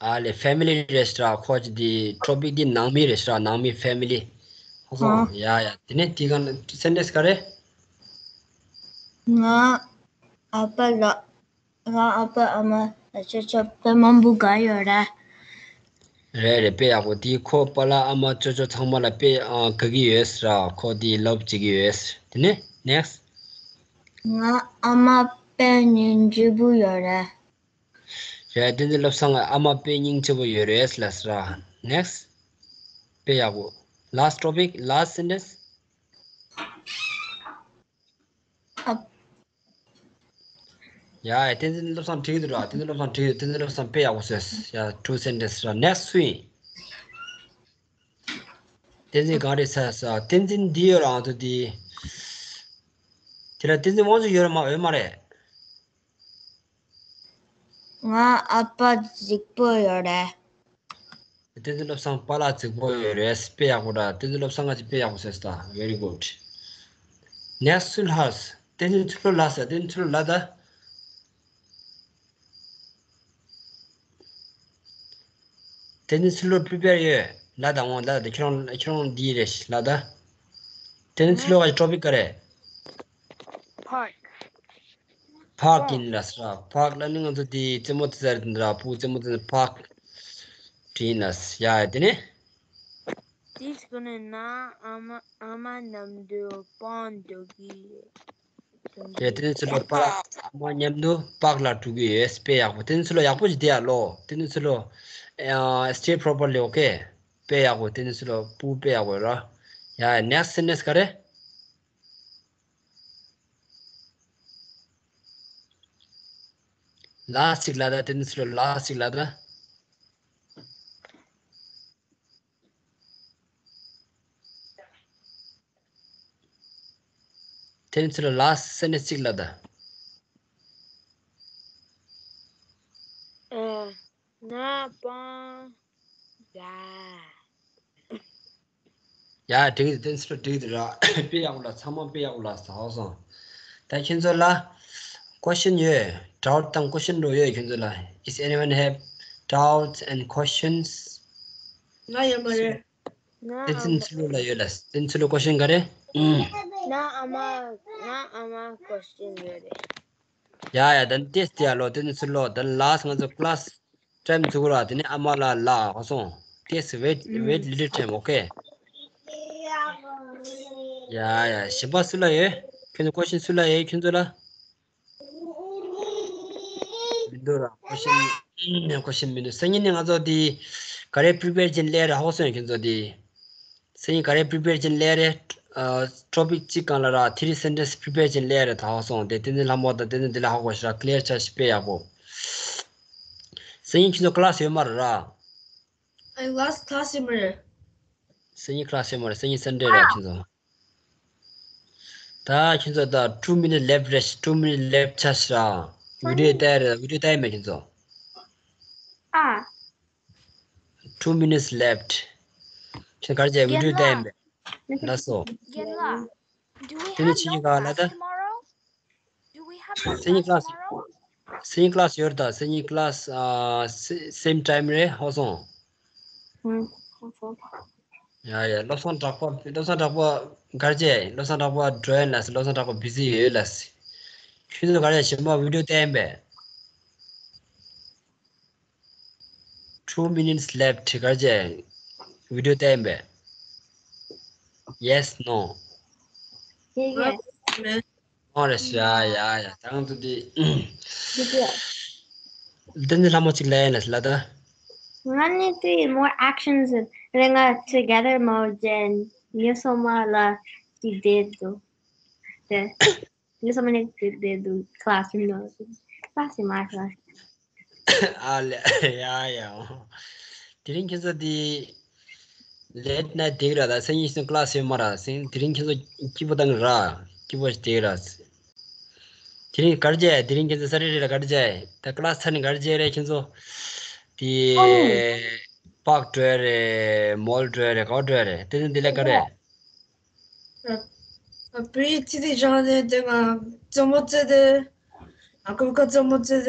ཨ་ལེ་ཕེ་མི་ལི་རེད་ཤག་ཁོ་ཅི་དེ་ཊོ་པིག་དེ་ནང་མི་རེད་ཤག་ནང་མི་ཕེ་མི་ལི། ཧ་སོང་། ཨ། ཡ་ཡ། དེ་ནས་དེ་ག་སེན་ཊེན་སི་ག་རེ། ང་ཨ་ཕ་ལ་ང་ཨ་ཕ་ཨ་མ་ལ་ཅོ་ཅོ་དཔེ་མང་པོ་དགའ་ཡོད་རེད། རེད་རེད། དཔེ་ཡག་པོ། དེ་ཁོ་པཱ་ལགས་ཨ་མ་ཅོ་ཅོ་ཚང་མ་ལ་དཔེ་ཨ་དགའ་གི་ཡོད་ཟེར། ཁོ་དེ་ལབ་བྱེད་ཀྱི་ཡོད། དེ་ནས་ནེག་སི། ང་ཨ་མ་དཔེ་སྙིང་རྗེ་པོ་ཡོད་རེད། རེད། བསྟན་འཛིན་བློ་བཟང་ཨ་མ་དཔེ་སྙིང་རྗེ་པོ་ཡོད་རེད་ལབ་ཟེར། ནེག་སི། དཔེ་ཡག་པོ། ལཱ་སི་ཊི་ཊོ་པིག་ལཱ་སི་ཊི་སེན་ཊེན་སི། ཨ། ཡ། བསྟན་འཛིན་བློ་བཟང་འགྲིག་འདུག་ར། བསྟན་འཛིན་བློ་བཟང་འགྲིག་འདུག་བསྟན་འཛིན་བློ་བཟང་དཔེ་ཡག་པོ་བཟོས། ཡ། ཊུ་སེན་ཊེན་སི་ར། ནེག་སི་སུ་ཡིན། བསྟན་འཛིན་གང་རེད་ཟེར་ས། བསྟན་འཛིན་འདི་ཡོད་ར། ང་ཚོ་འདི། དེ་ལ་བསྟན་འཛིན་དབང་ཕྱུག་ཡོད་ར་མ་ཡོད་མ་རེད། ང་ཨ་ཕ་རྫིག་པོ་ཡོད་རེད། བསྟན་འཛིན་བློ་བཟང་པཱ་ལགས་རྫིག་པོ་ཡོད་རེད། དཔེ་ཡག་པོ་ར། བསྟན་འཛིན་བློ་བཟང་ང་ཅིག་དཔེ་ཡག་པོ་བཟོས་སོང་། Very good. ནེག་སི་ལྷ། བསྟན་འཛིན་ཚུལ་ལོ་ལ་ཟེར། བསྟན་འཛིན་ཚུལ་ལོ་ལ་ད། བསྟན་འཛིན་ཚུལ་ལོ་པི་རི་པེར་ཡོད་ལ་ད། འོང་ལ་ད། ཁྱོད་རང་ཁྱོད་རང་འདི་རེད་ལ་ད། བསྟན་འཛིན་ཚུལ་ལོ་ག་ཊོ་པིག་ག་རེད། ཕཱརཀ། ཕཱརཀ་ཡིན་ལ་ཟེར། ཕཱརཀ་ལ་ནི་ང་ཚོ་དེ་རྩེད་མོ་རྩེ་ས་རེད་འདྲ། ཕྲུ་གུ་རྩེད་མོ་རྩེ་ས་ཕཱརཀ་དེ་ཡིན་ལ་ཟེར། ཡ་ཡ། དེ་ནས། དེའི་སྒང་ནས་ང་ཨ་མ་ཨ་མ་མཉམ་དུ་པཱརཀ་འགྲོ་གི་ཡོད། རེད། དེ་ནས་ཚུར་ལོག་པཱརཀ་ཨ་མ་མཉམ་དུ་པཱརཀ་ལ་འགྲོ་གི་ཡོད། དཔེ་ཡག་པོ། དེ་ནས་ཚུར་ལོག་ཡག་པོ་ཞིག་བསྡད་ཡ་ལོ། དེ་ནས་ཚུར་ལོག་ཨ། stay properly, okay? དཔེ་ཡག་པོ། དེ་ནས་ཚུར་ལོག་ཕྲུ་གུ་དཔེ་ཡག་པོ་ར། ཡ་ཡ། ནེག་སི་སེན་ཊེན་སི་ག་རེ། ལཱ་སི་ཊི་ལ་ད། དེ་ནས་ཚུར་ལོག་ལཱ་སི་ཊི་ལ་ད། དེ་ནས་ཚུར་ལོག་ལཱ་སི་ཊི་སེན་ཊེན་སི་གཅིག་ལ་ད། ཨ། ང་པཱརཀ་ལ། ཡ། འགྲིག་འདུག་བསྟན་འཛིན་ཚུལ་ལོ་འགྲིག་འདུག་ར། དཔེ་ཡག་པོ་ལ། ཚང་མ་དཔེ་ཡག་པོ་ལ་ཟེར་སོང་། ད་ཁྱོད་ཚོ་ལ་ཀོ་ཤན་ཡོད། ཌའུཊ་དང་ཀོ་ཤན་འདྲ་ཡོད་ཁྱོད་ཚོ་ལ། Is anyone have doubts and questions? ང་ཡོད་མ་རེད། ང་བསྟན་འཛིན་ཚུལ་ལོ་ལ་ཡོད་ལ། བསྟན་འཛིན་ཚུལ་ལོ་ཀོ་ཤན་ག་རེ། ཨུམ། ང་ཨ་མ་ང་ཨ་མ་ཀོ་ཤན་ཡོད་རེད། ཡ་ཡ། ད་ནི་ཊེ་སི་ཊི་ཡ་ལོ། དེ་ནས་ཚུར་ལོག་ད་ནི་ལཱ་སི་ཊི་ང་ཚོ་ཀི་ལཱ་སི་ཊའིམ་ཚུགས་ར། དེ་ནས་ཨ་མ་ལ་ལ་ཧ་སོང་། ཊེ་སི་ཊི། Wait, wait little time, okay? ཡ་ཡ། གཞན་པ་སུ་ལ་ཡོད། ཁྱོད་ཚོ་ཀོ་ཤན་སུ་ལ་ཡོད་ཁྱོད་ཚོ་ལ། མི་འདུག་ར། ཀོ་ཤན་ཀོ་ཤན་མི་འདུག་སང་ཉིན་ནས་ང་ཚོ་དེ་ག་རེ་པི་རི་པེར་བྱེད་ལས་ར་ཧ་སོང་ཁྱོད་ཚོ་དེ། སང་ཉིན་ག་རེ་པི་རི་པེར་བྱེད་ལས་རེད། ཨ། ཊོ་པིག་གཅིག་སྒང་ལ་ར་ཐི་རི་སེན་ཊེན་སི་པི་རི་པེར་བྱེད་ལས་རེད། ད་ཧ་སོང་དེ་བསྟན་འཛིན་ལྷ་མོ་དང་བསྟན་འཛིན་བདེ་ལེགས་ཧ་གོ་ཤག་ཀི་ལི་ཡར་ཆགས་ཤིག་དཔེ་ཡག་པོ། སང་ཉིན་ཁྱོད་ཚོ་ཀི་ལཱ་སི་ཡོད་མ་རེད་ར། ཨ། ཀི་ལཱ་སི་ཀི་ལཱ་སི་ཡོད་མ་རེད། སང་ཉིན་ཀི་ལཱ་སི་ཡོད་མ་རེད། སང་ཉིན་སན་ཌེ་རེད་ཨ། ཁྱོད་ཚོ། ད་ཁྱོད་ཚོ་ད་two minutes left རེད། two minutes left ཆགས་ཤག་ར། བི་ཌི་ཡོ་ལྟ་ཡ་རེད། བི་ཌི་ཡོ་ལྟ་ཡ་མེད་ཁྱོད་ཚོ། ཨ། Two minutes left. ཁྱོད་ག་རེ་བྱས། བི་ཌི་ཡོ་ལྟ་ཡ་མེད། ལགས་སོ། རྒན་ལགས། Do we དེ་ནས་have ཕྱི་ཉིན་ག་ལ་ད། Class tomorrow? Do we have a སང་ཉིན་ཀི་ལཱ་སི། tomorrow? སང་ཉིན་ཀི་ལཱ་སི་ཡོད་རེད་ད། སང་ཉིན་ཀི་ལཱ་སི་ཨ་སེ་སེམ་ཊའིམ་རེད་ཧ་སོང་། ཨུ། ཡ་ཡ། བློ་བཟང་གྲགས་པ། བློ་བཟང་གྲགས་པ་ག་རེ་བྱས། བློ་བཟང་གྲགས་པ་འགྲོ་ཡིན་ལ་སི། བློ་བཟང་གྲགས་པ་བི་ཟི་ཡོད་ལ་སི། ཁྱོད་ཚོ་ག་རེ་བྱས། གཞན་པ་བི་ཌི་ཡོ་ལྟ་ཡིན་པས། Two minutes left ག་རེ་བྱས། བི་ཌི་ཡོ་ལྟ་ཡིན་པས། Yes, no. ཡེ་ཡེ། ཨོ་རེད། ཡ་ཡ་ཡ། ད་ང་ཚོ་དེ། བསྟན་འཛིན་ལྷ་མོ་གཅིག་ལ་ཡིན་ལ་ལ་ད། ང་ནི་དེ་more actions རེ་ང་together མོ་ཇན་ཉོ་སོ་མ་ལ་ཅི་བསྡད་འདུག་དེ། ཉོ་སོ་མ་ནི་ཅི་བསྡད་འདུག་ཀི་ལཱ་སི་ནང་། ཀི་ལཱ་སི་མ་ཀི་ལཱ་སི། ཨ་ལེ། ཡ་ཡ། དེ་རིང་ཁྱེད་ཚོ་དེ་ལེཊ་ནའི་དེ་ག་ར། ད་སང་ཉིན་སང་ཀི་ལཱ་སི་ཡོད་མ་ར། སང་དེ་རིང་ཁྱེད་ཚོ་སྐྱིད་པོ་བཏང་ར། སྐྱིད་པོ་ཞིག་དེ་ག་ར། དེ་རིང་ག་རེ་བྱས། དེ་རིང་ཁྱེད་ཚོ་ས་ཊར་ཌེ་ལ་ག་རེ་བྱས། ད་ཀི་ལཱ་སི་ཚར་ནས་ག་རེ་བྱས་རེད་ཁྱེད་ཚོ། དེ་པཱརཀ་འགྲོ་ཡ་རེད། མོལ་འགྲོ་ཡ་རེད། ག་པར་འགྲོ་ཡ་རེད། དེ་ཚོ་དེ་ལས་ག་རེ། ཨ། ཨ། བི་ཅི་དེ་བཞག་ནས་དེ་ང་རྩེད་མོ་རྩེ་དེ། ཨ། ཀུན་དགའ་རྩེད་མོ་རྩེ་དེ།